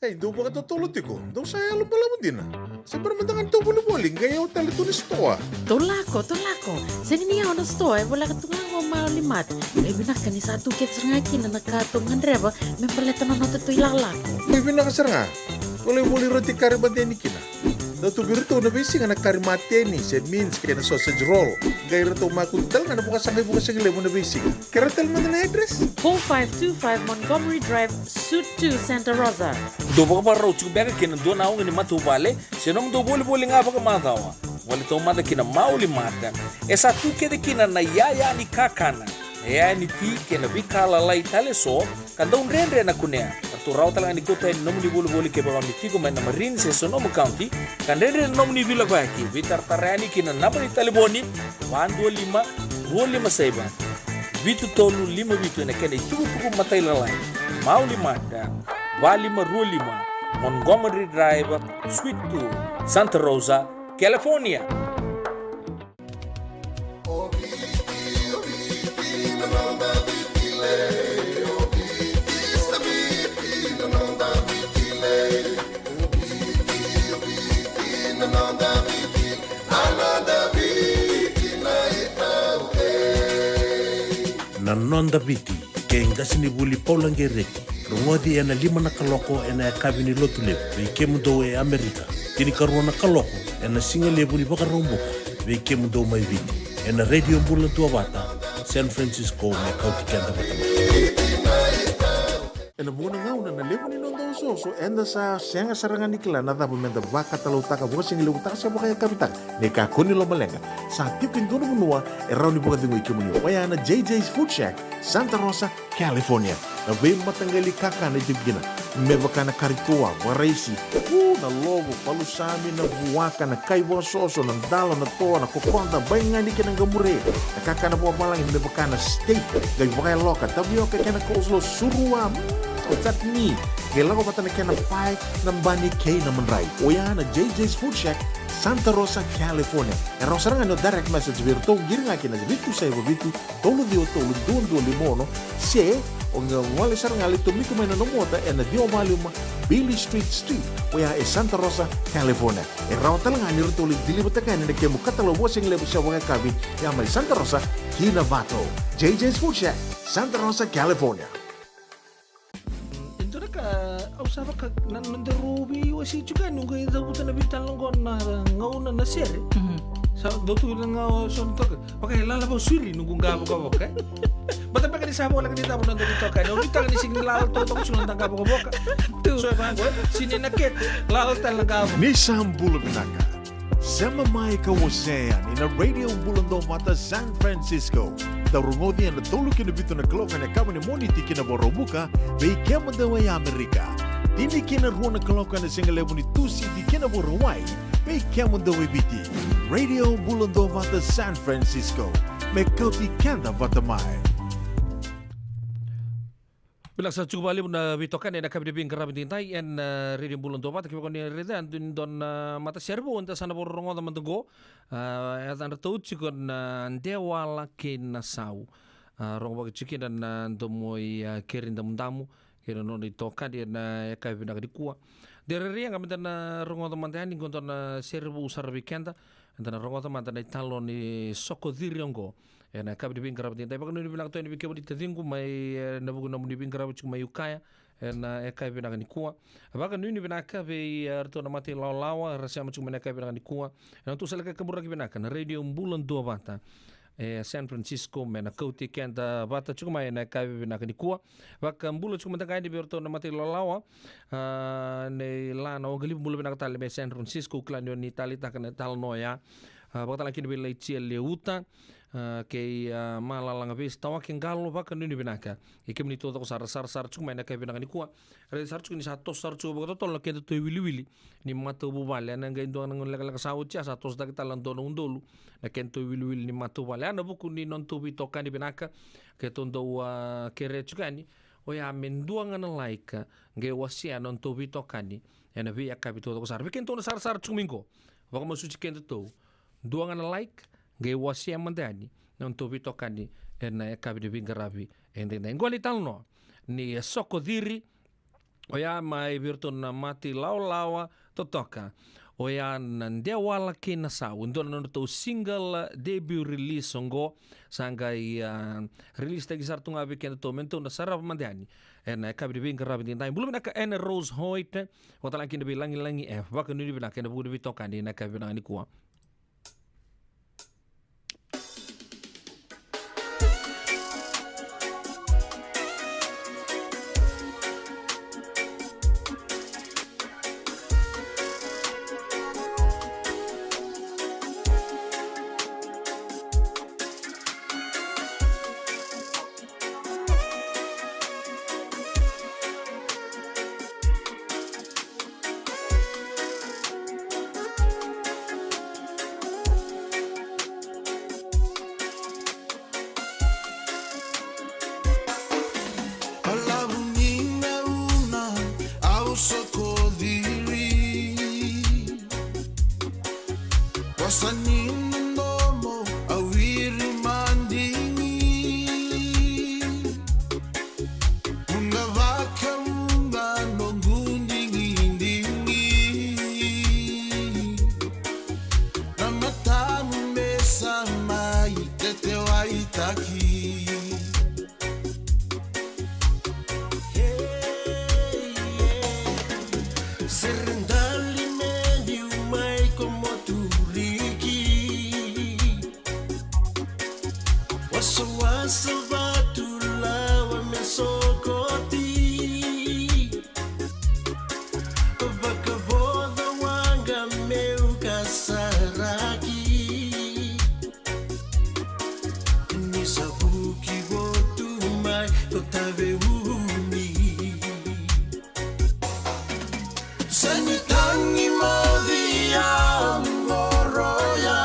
Ei, dou vakatotolo tiko, dou sa yalo balavu dina. Se bera mada ga ni tou volivoli, qai yawa tale tu na sitoa. Tou lako, tou lako. Sega ni yawa na sitoa, e voleka tu ga qo Maoli Mart. Qai vinaka ni sa tu kece sara ga kina na ka tou gadreva me baleta na nodatou ilakolako. Qai vinaka sara ga. Tou lai voli roti kari mate ni kina. Dau tu vei iratou na veisiga na kari mateni se mince kei na sausage roll. Qai ratou makutu tale ga na vakasaqai vukasigalevu na veisiga. Kerea tale mada na address. Four five two five Montgomery Drive, Suite two, Santa Rosa. Dou vakavakarau tiko beka kei na dua na oga ni matavuvale se nomudou volivoli ga vakamacawa? Voli taumada ki na Maoli Mart. E sa tu kece kina na iyaya ni kakana, na iyaya ni ti kei na veika lalai tale eso ka dau dredre na kunea. Ratou rawa tale ga ni kauta yani na nomuni volivoli kevaka o ni tiko mai na Marin se Sonoma County ka dredre na nomuni veilakoyaki. Veitaratara yani ki na naba ni talevoni va dua lima rua lima saiva vitu tolu lima vitu ena kena itukutuku matailalai. Maoli Mart, va lima rua lima Montgomery Drive, Suite two, Santa Rosa, California. Na Noda Viti, kei qasenivuli Paula Qereti. Rogoci ena lima na kaloko ena yakavi ni Lotulevu vei kemudou e Amerika, tinikarua na kaloko ena sigalevu ni Vakaraubuka vei kemudou mai Viti, ena Radio Bula Duavata San Francisco, me kauti keda vata mai. Ena vuqa na gauna na levu ni noda osooso eda sa sega sara ga ni kila na cava meda vakatalautaka, vakasigalevu taka se vakayakavi taka. Ni kakua ni lomaleqa, sa tiko e dua na vanua e rawa ni vakacegui kemuni, oya na J J's Food Shack, Santa Rosa, California. Na veimataqali kakana e tiko kina, me vaka na kari toa, vakaraisi, u, na lovo, palusami, na vuaka, na kai vakasoso, na dalo, na toa, na kokoda, baigani kei na qamure. Na kakana vakavalagi me vaka na steak, qai vakayaloka, tavioka kei na coleslaw, surua, mm, o chutney. Qai lako vata na kena pae, na bani kei na madrai. Oya na J J's Food Shack, Santa Rosa, California. E rawa sara ga ni o direct message vei iratou, qiri ga kina vitu saiva vitu, tolu ciwa tolu, dua dua lima ono, se o gole sara ga, lai tomika mai na nomu ota ena ciwa va lima Beale Street Suite, oya e Santa Rosa, California. E rawa tale ga ni ratou lai deliver-taka yani na kemu katalau vakasigalevu se vakayakavi, ya mai Santa Rosa ki Novato. J J's Food Shack, Santa Rosa, California. E dua na ka au sa vaka na noda rau veiwasei tiko yani, noqu qai cavuta na veitalanoa qo na gauna na sere. Mhm. Sa dau tu na gauna so na toka. Vaka e lala vakasauri noqu qa vokavoka, e. Baleta beka ni sa voleka ni cava noda veitokani. Au nuitaka ni sega ni lala totoka tiko noda qa vokavoka. Tu. So e vaqo, e. Sega ni na kete, lala tale na qa vokavoka. Ni sa bula vinaka. Sema mai ka wasea yani na Radio Bula Duavata San Francisco. Dau rogoci ena tolu ki na vitu na kaloko ena yakavi ni Moniti ki na Vakaraubuka, vei kemudou e Amerika. Tini ki na rua na kaloko ena sigalevu ni Tusiti ki na Vakarauwai, vei kemudou e Viti. Radio Bula Duavata San Francisco. Me kauti keda vata mai. Vinaka sara tiko vakalevu na veitokani ena yakavi ni veiqaravi edaidai ena, e, Radio Bula Duavata. Kevaka ni raica e dua na, e, matasere vou eda sa na vakarorogoca mada qo. A, e yacadra tau tiko na Dewala kei Nasau. A, rogo vaka tiko kina na, na domo i, a, Keri Damudamu kei na nona itokani ena yakavi vinaka nikua. De rairai ga meda na rogoca mada yani qo dua na sere vou sara vei keda. Eda na rogoca mada na italanoa ni soko ciri oqo ena yakavi ni veiqaravi edaidai. Vakanuinui vinaka tu yani vei kemuni taciqu mai, e, na vuku ni nomuni veiqaravi tiko mai Ukiah ena yakavi vinaka nikua. Vakanuinui vinaka vei, e, ratou na mata ilawalawa era sema tiko mai ena yakavi vinaka nikua. Ena nodatou sala ni kaburaki vinaka na Radio Bula Duavata e San Francisco, me na kauti keda vata tiko mai ena yakavi vinaka nikua. Vakabula tiko mada ga yani vei ratou na mata ilawalawa, a, nei Lana Oqalivu, bula vinaka tale mai San Francisco, au kila ni o ni taleitaka na italanoa oya. A, vakatalega kina vei Laitia Leuta, a, kei, a, Malalaga Veisitawake Qalo, vakanuinui vinaka. I kemuni taucoko sara, sarasara tiko mai ena yakavi vinaka nikua. Raica sara tiko ni sa toso sara tiko vakatotolo na kedatou iwiliwili ni matavuvale. Ena qai dua na gauna lekaleka sa oti, a sa tosotaki tale na dua na udolu na kedatou iwiliwili ni matavuvale. A, ena vuku ni nodatou veitokani vinaka, keitou dau, a, kerea tiko yani, oya me dua ga na like, qai wasea na nodatou veitokani ena veiyakavi taucoko sara. Vei kedatou na sarasara tiko mai qo, vakamasuti kedatou, dua ga na like, qai wasea mada yani na nodatou veitokani ena yakavi ni veiqaravi edaidai. Qo na italanoa ni soko ciri, oya mai vei iratou na mata ilawalawa totoka. Oya na Dewala kei Nasau, e dua na nodratou single debut release oqo. Sa qai, a, release taki sara tu ga vei kedatou me datou na sarava mada yani ena yakavi ni veiqaravi edaidai. Bula vinaka Anna Rose Hoyt, vakatalega kina vei Lagilagi F, vakanuinui vinaka ena vuku ni veitokani ena yakavi vinaka nikua. Balavu ni gauna au soko ciri, vosa ni domo au iri madigi. Vuqa vakavuqa noqu digidigi, na matamu me sa mai tetewaitaki. Hey, yeah. Sere dali me liu mai ko moturiki. Wasawasa vatu lawa me sokoti. Vakavoca waqa meu kasaraki. Ni sa vuki votu mai ko Taveuni. Sa ni tagi moci au qoroya.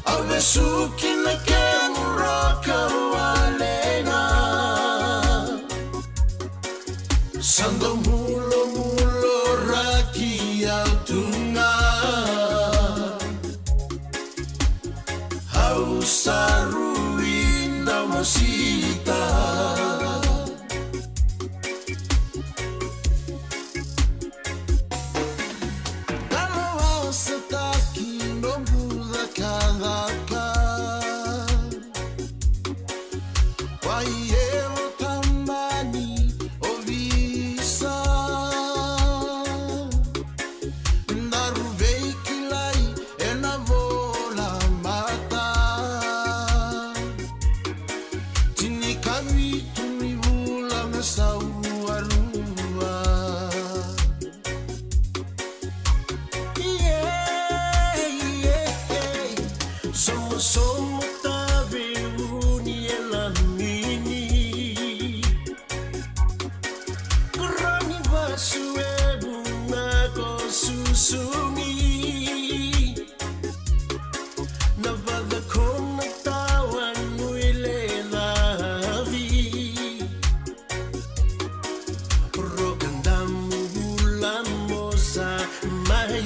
Au vesuki na kemu roka walena. Sa dau mulomuloraki au tu ga. Au sa rui damasita. Kaloasataki noqu cakacaka. Wai evo tabani ovisa. Daru veikilai ena vola mata. Tinikavitu ni vula me sau arua. Yeah, yeah. Somosomo Taveuni e lamini.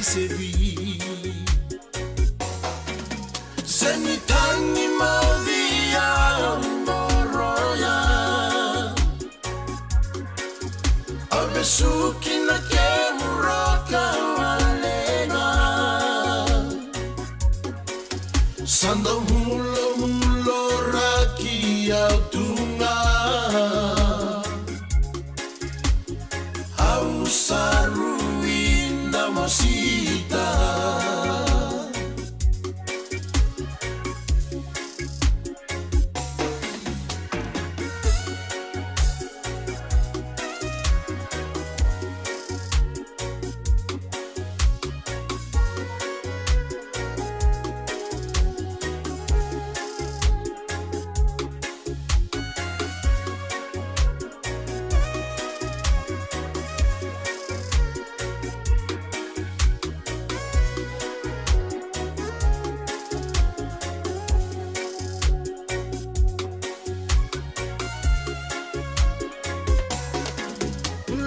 sevi. Se ni tagi mauci au qoroya, au vesuki na kemu roka walega. Sa dau mulomuloraki au tu ga. Au sa rui damosita.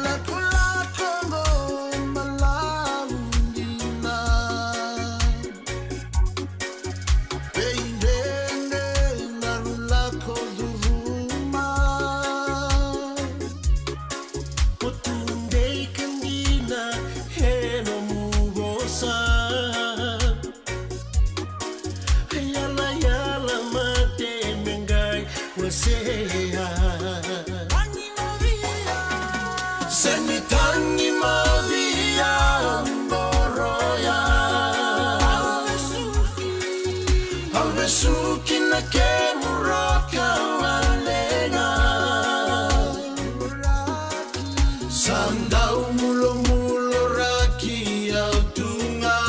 Lakolako mo malaudina. Vei dredre na rulako curuma. Mo tu dei ka dina e nomu vosa. Yalayala mate me qai wasea. Se ni tagi mauci au qoroya, au vesuki na kemu roka walega. Sa dau mulomuloraki au tu ga.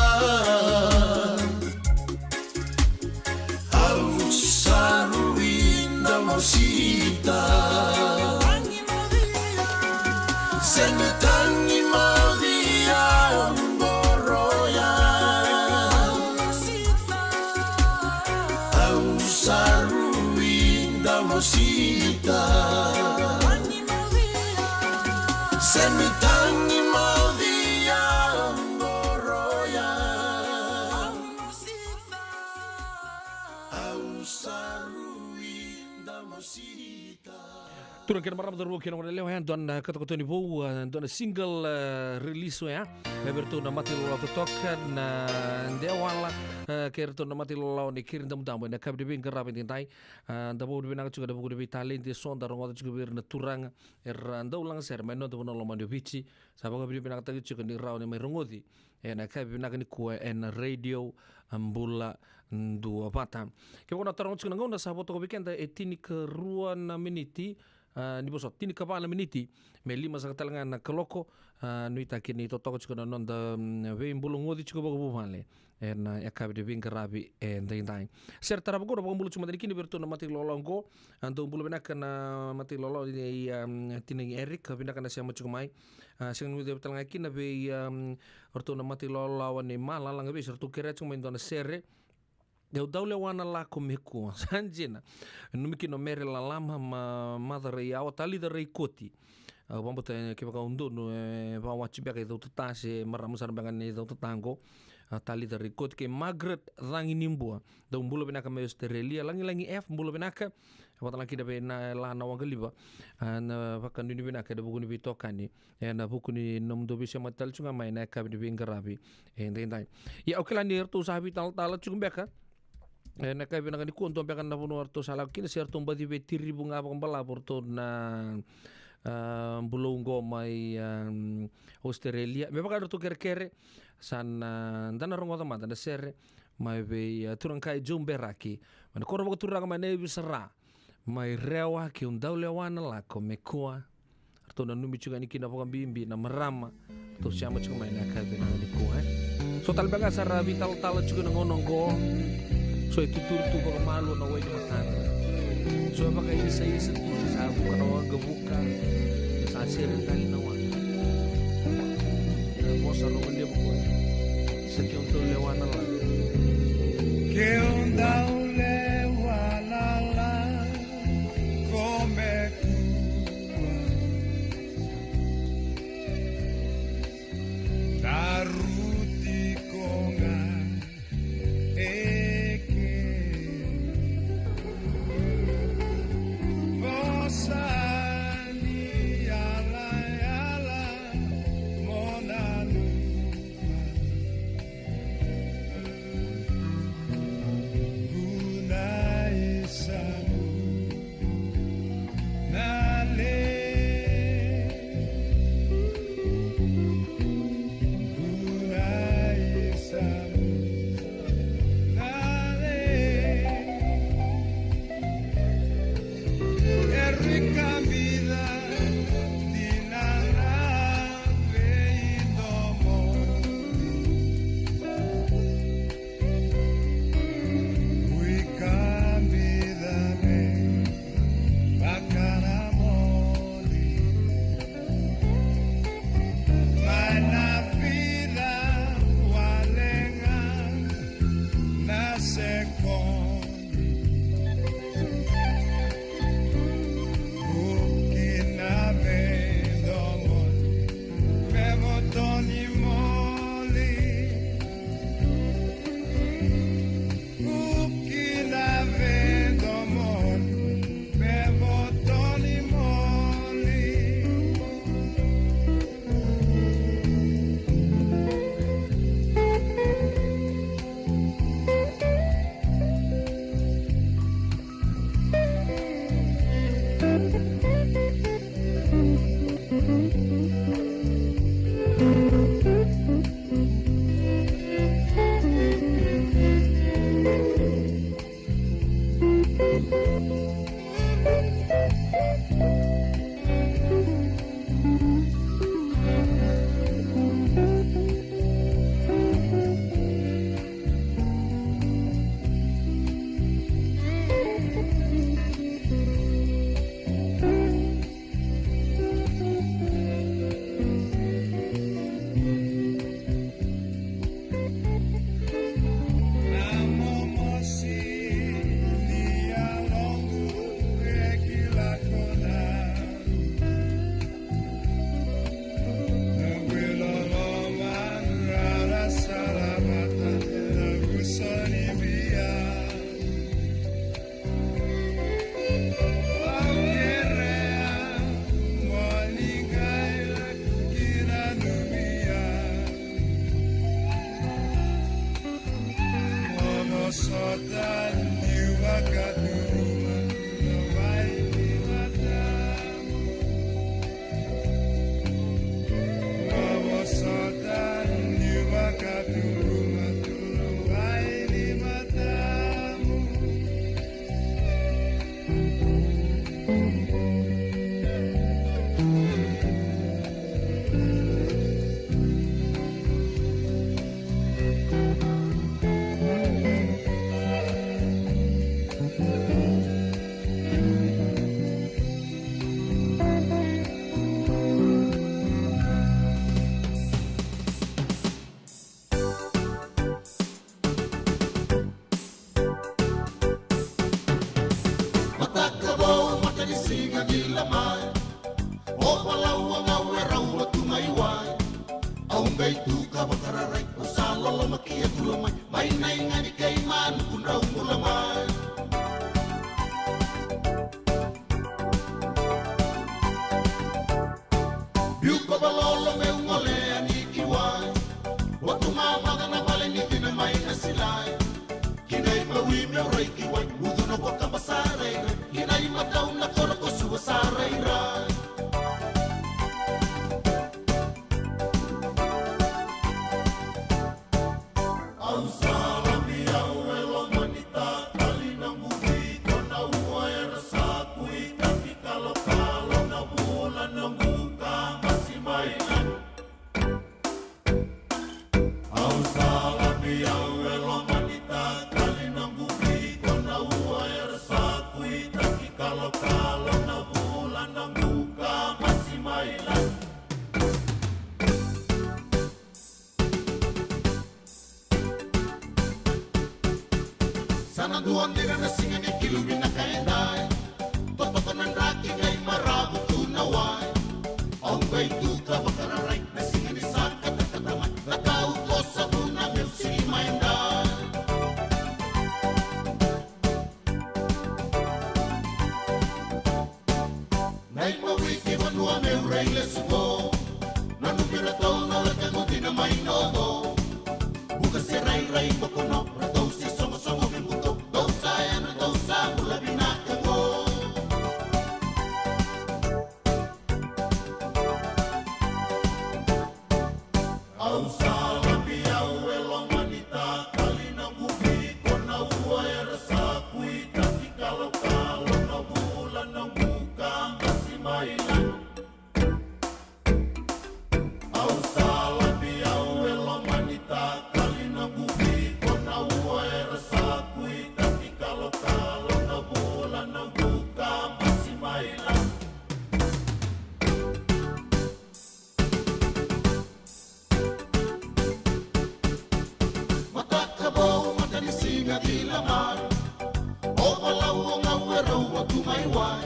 Au sa rui damosita. Se ni tagi mauci au qoroya, au sa rui damosita. Se ni tagi mauci au qoroya, au sa rui damosita. Turaga kei na marama, cauravou kei na goneyalewa, e dua na katokatoni vou, e dua na single, e, release oya. E vei iratou na Mata i Lawalawa totoka, na Dewala, e, kei iratou na Mata i Lawalawa ni Kiri Damudamu, ena yakavi ni veiqaravi edaidai. E, da vakavinavinaka tiko ena vuku ni veitaledi eso da rogoca tiko vei ira na turaga era dau lagasere mai na noda vanua lomani o Viti. Sa vakavinavinakataki tiko ni rawa ni mai rogoci ena yakavi vinaka nikua ena Radio Bula Duavata. Kevaka o na taroga tiko na gauna, sa vo toka vei keda e tinikarua na miniti, a, ni vosota, tinikava na miniti me lima saka tale ga na kaloko. A, nuitaki ni totoka tiko na noda, mm, veibulagoci tiko vakavuvale ena yakavi ni veiqaravi edaidai. Sere tarava qo na vakabula tiko mada yani kina vei iratou na Mata i Lawalawa qo. A, dou bula vinaka na Mata i Lawalawa ni, a, tinai Eric, vinaka na sema tiko mai. A, sega ni guilecavi tale ga kina vei, a, o ratou na Mata i Lawalawa ni Malalaga, vei se ratou kerea tiko mai e dua na sere. Au dau lewa na lako me kua. Sa dina. Nanumi kina o Mere Lalama, ma, Maca Raiyawa, Talica Raikoti. Au vakabauta, e, kevaka au donu, e, vakawati beka i Cautata se marama sara beka ni Cautata qo. A, Talica Raikoti kei Margaret Caginibua. Dou bula vinaka mai Australia. Lagilagi F, bula vinaka. Vata la kina vei na la na waqaliva. A, na vakanuinui vinaka ena vuku ni veitokani. Ena vuku ni nomudou veisemati tale tiko ga mai na yakavi ni veiqaravi edaidai. Ia, au kila ni ratou sa veitalatala tiko beka. Ena yakavi vinaka nikua, dua beka na vanua ratou sa lako kina, se ratou baci veitirivu ga vakabalavu ratou na, a, bulou qo mai, a, Australia. Me vaka ratou kerekere, sa na, da na rogoca mada na sere mai vei, a, turaga i Joe Beraki. Mai na koro vakaturaga mai Naivisara. Mai Rewa, ke u dau lewa na lako me kua. Ratou nanumi tiko yani kina vakabibi na marama. Ratou sema tiko mai na yakavi vinaka nikua, e. So tale beka sara veitalatala tiko na gauna oqo. So e tuturu tu vakamalua na wai ni matadra. So e vakaisaisa tu, sa vuka na waqavuka. Sa sere tale na waqa. Na vosa rogo levu qo. Sa ke u dau lewa na lako. Ke u dau lewa na lako me kua. Na ruti Mataka vou, mata ni siga ni lama. O valau o gau e rau o tu mai wai. Au qai tu ka vakararai, au sa loloma ki a tula mai. Mai na iga ni keimanu kudrau bula mai. Biu ko valolo meu gole yani ki wai. Watu mamaca na vale ni cina mai na silai. Kina i mawi meu rai ki wai. Ucu na kua kaba sa rairai. Kina i matau na koro ko suva sa rairai. Au sa lami au e loma ni takali na guvi ko na ua era sa kuitaki kalokalo na vula na guka masi mai na. Au sa lami au e loma ni takali na guvi ko na ua era sa kuitaki kalokalo na vula na guka masi mai na. Sa na dua dina na siga ni kilu vinaka e dai. Totoka na draki qai maravu tu na wai. Au qai tu ka vakararai na siga ni sa katakata mai. Na kau ko sa tu na meu sili mai dai. Na imawi ki vanua meu rai lesu qo. Nanumi ratou na laka qo dina mai noqo. Buka se rairai boko no ratou se sogosogo me buto. Dou sa yadra dou sa bula vinaka qo. Au sa lami au e loma ni takali na guvi ko na ua era sa kuitaki kalokalo na vula na guka masi mai na. Au sa lami au e loma ni takali na guvi ko na ua era sa kuitaki kalokalo na vula na guka masi mai na. Mataka vou, mata ni siga kila mai. O valau o gau e rau o tu mai wai.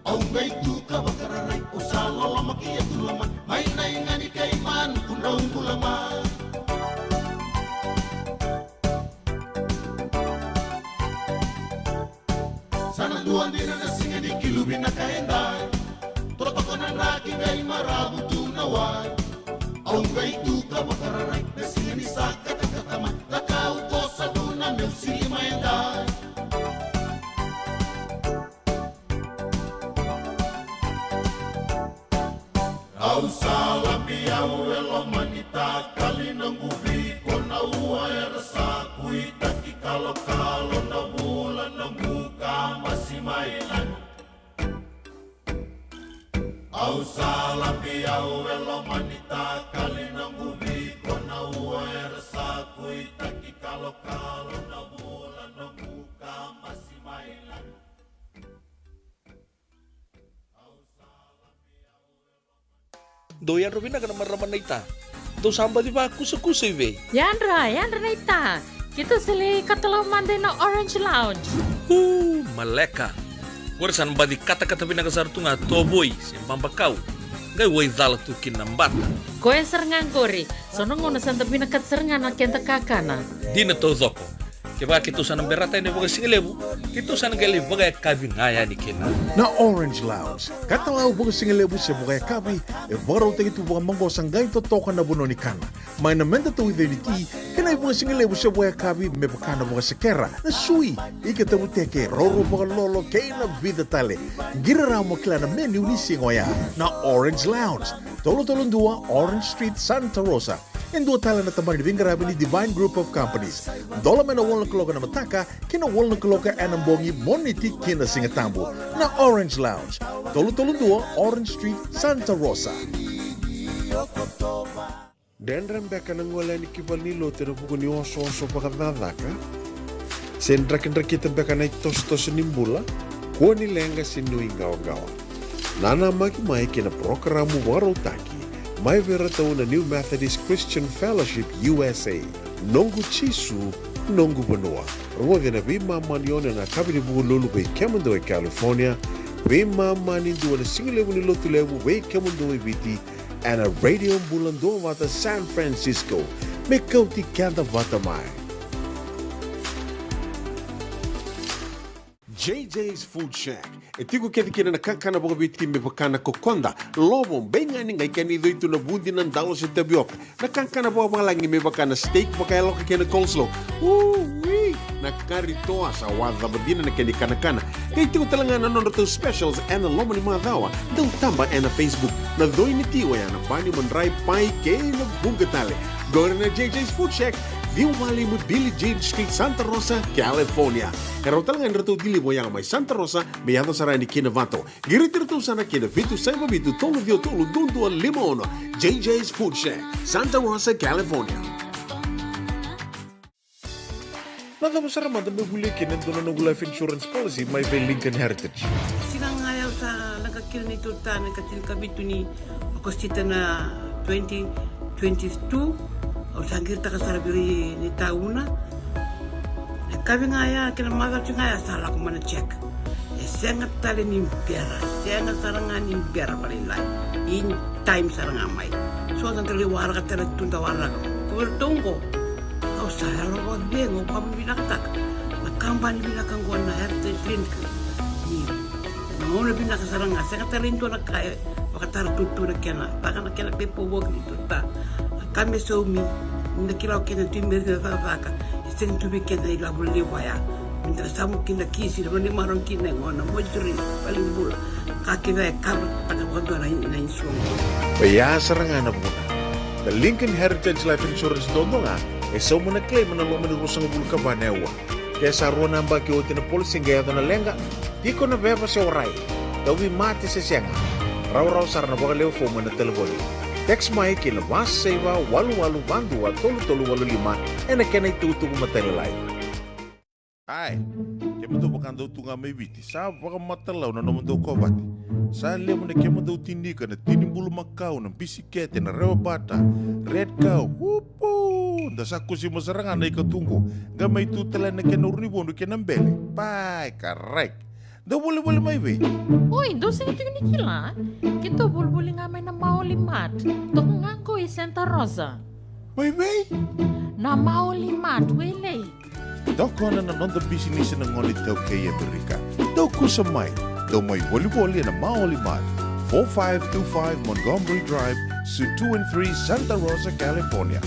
Au qai tu ka vakararai, au sa loloma ki a tula mai. Mai na iga ni keimanu kudrau bula mai. Sa na dua dina na siga ni kilu vinaka e dai. Totoko na draki qai maravu tu na wai. Au qai tu ka vakararai na siga ni sa katakata mai. Ka kau ko sa tu na meu sili mai e dai. Au sa labi au e loma ni takali, noqu viko na ua era sa kuitaki, kalokalo na vula noqu kabasi mai lagi. Au sa labi au e loma ni takali, noqu viko na ua era sa kuitaki, kalokalo na vula noqu kabasi mai lagi. Dou yadra vinaka na marama naita. Dou sa baci vakusakusa i vei? Yadra, yadra naita. Keitou sa lai katalau mada ina Orange Lounge. Uu, maleka. Qori sa na baci katakata vinaka sara tu ga tovoi se babakau. Qai waicala tu kina na bata. Koya sara ga qori. So na gauna sa da vinakata sara ga na keda kakana. Dina taucoko. Kevaka keitou sa na berata yani vakasigalevu, keitou sa na qai lai vakayakavi ga yani kina. Na Orange Lounge, katalau vakasigalevu se vakayakavi, e vakarautaki tu vakamaqosa qai totoka na vanua ni kana. Mai na meda tauica ni ti, kei na ivakasigalevu se vakayakavi me vaka na vakasekera, na sui, ika tavuteke, rourou vakalolo, kei na vica tale. Qiri rawa mo kila na menu ni siga oya. Na Orange Lounge, tolu tolu dua Orange Street, Santa Rosa. E dua tale na tabana ni veiqaravi ni Divine Group of Companies. Dola mai na walu na kaloko ena mataka ki na walu na kaloko ena bogi, Moniti ki na Sigatabu. Na Orange Lounge, tolu tolu dua Orange Street, Santa Rosa. Dredre beka na gole yani ki valenilotu ena vuku ni osooso vakacakacaka? Se drakidrakita beka na itosotoso ni bula? Kua ni leqa se nuiqawaqawa. Nanamaki mai ki na parokaramu vakarautaki mai vei iratou na New Methodist Christian Fellowship U S A, Noqu Jisu, Noqu Vanua. Rogoci ena veimama ni ono ena yakavi ni Vukelulu vei kemudou e California, veimama ni dua ena sigalevu ni Lotulevu vei kemudou e Viti, ena Radio Bula Duavata San Francisco. Me kauti keda vata mai. J J's Food Shack. E tiko kece kina na kakana vakaviti me vaka na kokoda, lovo, beigani, qai kena icoi tu na vudi, na dalo se tavioka. Na kakana vakavalagi me vaka na steak vakayaloka kei na coleslaw. Ui! Na kari toa sa wacava dina na kena ikanakana. Qai tiko tale ga na nodratou specials ena loma ni macawa. Dau taba ena Facebook. Na coi ni ti oya na bani, madrai, pai kei na vuqa tale. Qori na J J's Food Shack, ciwa walu lima Billie Jean Street, Santa Rosa, California. E rawa tale ga ni ratou deliver oya mai Santa Rosa me yaco sara yani ki Novato. Qiriti iratou sara ki na vitu saiva vitu tolu ciwa tolu dua dua lima ono. J J's Food Shack, Santa Rosa, California. Na cava sara mada me volia kina e dua na noqu life insurance policy mai vei Lincoln Heritage? Siga ga ya au sa leqa kina neitou ta na ikatinikavitu ni Okosita na twenty twenty-two. Au sa qiritaka sara vei neitou ta. Na yakavi ga ya kei na macawa ga ya sa lako mai na check. E sega tale ni bera, sega sara ga ni bera vakalailai. In time sara ga mai. So da lai waraka tale tu, da waraka. Ko vei ratou oqo, au sa yalo vakacegu, au vakavinavinakataka na kabani vinaka oqo na Heritage Clinic. Ni na gauna vinaka sara ga, sega tale ni dua na ka e vakatara tutu na kena, vaka na kena veipovoki ni tuta. Na ka me saumi, ni da kila o keda tu me cakacaka, e sega tu vei keda na ilavo levu ya. Me da samu kina kisi, na vanua ni marau kina e gona, moituri, valenibula. Ka kece e kava taka vakadua na, na insurance. Oya sara ga na vuna. Na Lincoln Heritage Life Insurance duadua ga e sauma na claim ena loma ni ruasagavulu ka va na aua. Ke sa rua na yabaki oti na policy qai yaco na leqa, tiko na veva se warai, tauvimate se sega, rawarawa sara na vakalewe fomu ena talevoni. Text mai ki na va saiva walu walu va dua tolu tolu walu lima ena kena itukutuku matailalai. Ai, kemudou vakadau tu ga mai Viti, sa vakamatalau na nomudou kovate. Sa levu na kemudou tinika, na tini bulumakau, na bisikete, na rewa bata, red cow, upu! Da sa kusima sara ga na ikatuqu, qai mai tu tale na kena urunivodu kei na bele. Pai, karai. Dou volivoli mai vei? Oi, dou sega tiko ni kila? Keitou volivoli ga mai na Maoli Mart. Toka ga qo i Santa Rosa. Mai vei? Na Maoli Mart, Wailei. Tokona na noda bisinisi na gone iTaukei e Amerika. Dou kusa mai, dou mai volivoli ena Maoli Mart, four five two five Montgomery Drive, Suite two and three, Santa Rosa, California.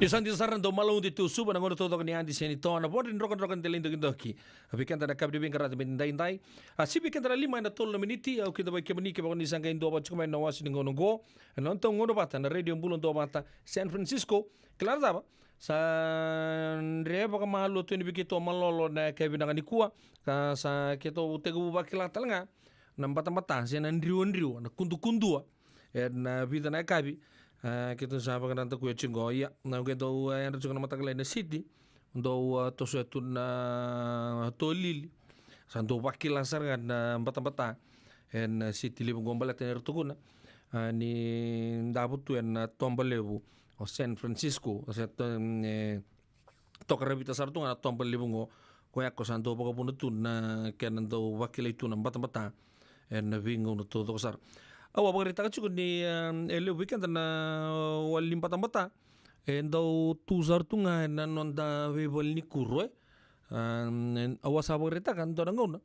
Ni sa dina sara na dau malaude tu Suva na gauna taucoko ni Adi Seni, toa na vodre ni drokadroka ni delai dokidoki. A vei keda na kavi ni veiqaravi me daidai. A sivi keda na lima ena tolu na miniti, au kida vei kemuni kevaka ni sa qai dua vata tiko mai na wasi ni gauna oqo. Ena noda gauna vata na Radio Bula Dua Vata San Francisco. Kila na cava? Sa dre vakamalua tu yani vei keitou malolo na yakavi vinaka nikua. Ka sa keitou tekivu vakila tale ga na batabata se na driwadriwa, na kudukudua. Ena vica na yakavi, a, keitou sa vakarata koya tiko. Ia, na qai dau, a, yadra tiko na mataka lailai na siti, dau, a, tosoya tu na tolili. Sa dau vakila sara ga na batabata ena siti levu qo baleta ni ra tukuna, a, ni davo tu ena toba levu o San Francisco, o se to-, e, toka ravita sara tu ga na toba levu qo. Koya ko sa dau vakavuna tu na kena dau vakilai tu na batabata ena veigauna taucoko sara. Au a vakaraitaka tiko ni, e, e levu vei keda na wali ni batabata e dau tu sara tu ga ena noda veivale ni kuro, e. A, au a sa vakaraitaka dua na gauna,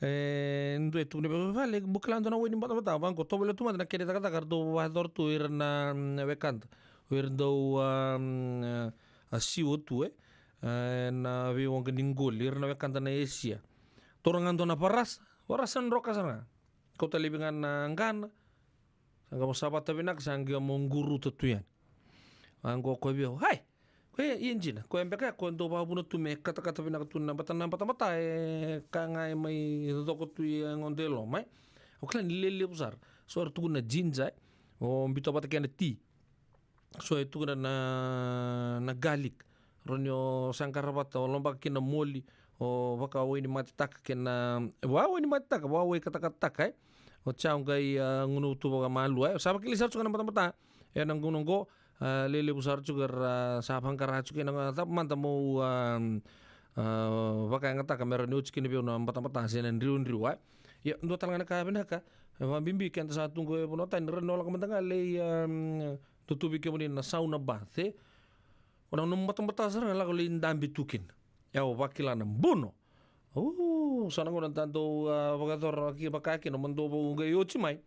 e, dua e tukuna vei au, "Vale, bau kila dua na wai ni batabata." Vaqo, tovolea tu mada na kena icakacaka era dau vakayacora tu ira na, mm, wekada, o ira dau, a, mm, a, siwa tu, e, a, ena veiwaqa ni qoli, ira na wekada na Esia. Taura ga dua na varasa, varasa droka sara ga. Kauta laivi ga na qana, sa qai mo savata vinaka, sa qai mo quruta tu yani. Vaqo o koya vei au, "Hai, koya e dina, koya beka ya koya dau vakavuna tu me katakata vinaka tu na bata, na batabata, e ka ga e mai coko tu e yagoda e loma, e." Au kila ni lelevu sara. So era tukuna na ginger, e, o biuta vata kei na ti. So e tukuna na, na garlic. Rawa ni o saqara vata, o lobaka kina na moli, o vakawainimatetaka kei na, vakawainimatetaka, vakawai katakatataka, e. O chow qai, a, gunuva tu vakamalua, e. Sa vakilai sara tiko ga na batabata ena gauna oqo, a, lelevu sara tiko era, a, sa vaqara tiko kina, a, cava mada mo, a, a, vakayagataka me rawa ni oti kina vei au na batabata se na driwadriwa, e. Ia, dua tale ga na ka vinaka, e, vakabibi keda sa tu qo e vanua tani, rawa ni o lako mada ga lai, a, tu tu vei kemuni na sauna bath, e. O na nomu batabata sara ga lako lai dabe tu kina. E, au vakila na buno. Au, so na gauna da dau, a, vakayacora ki vaka kina, mo dau vau qai oti mai.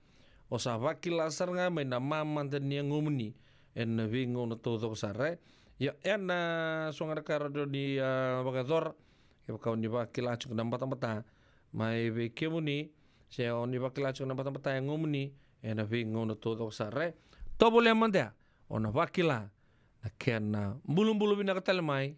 O sa vakila sara ga mai na mamada ni yagomuni ena veigauna taucoko sara, e. Ia, ena so ga na ka rawa ni, a, vakayacora, kevaka o ni vakila tiko na batabata mai vei kemuni, se o ni vakila tiko na batabata e yagomuni ena veigauna taucoko sara, e. Tovolea mada ya, o na vakila na kena bulubulu vinaka tale mai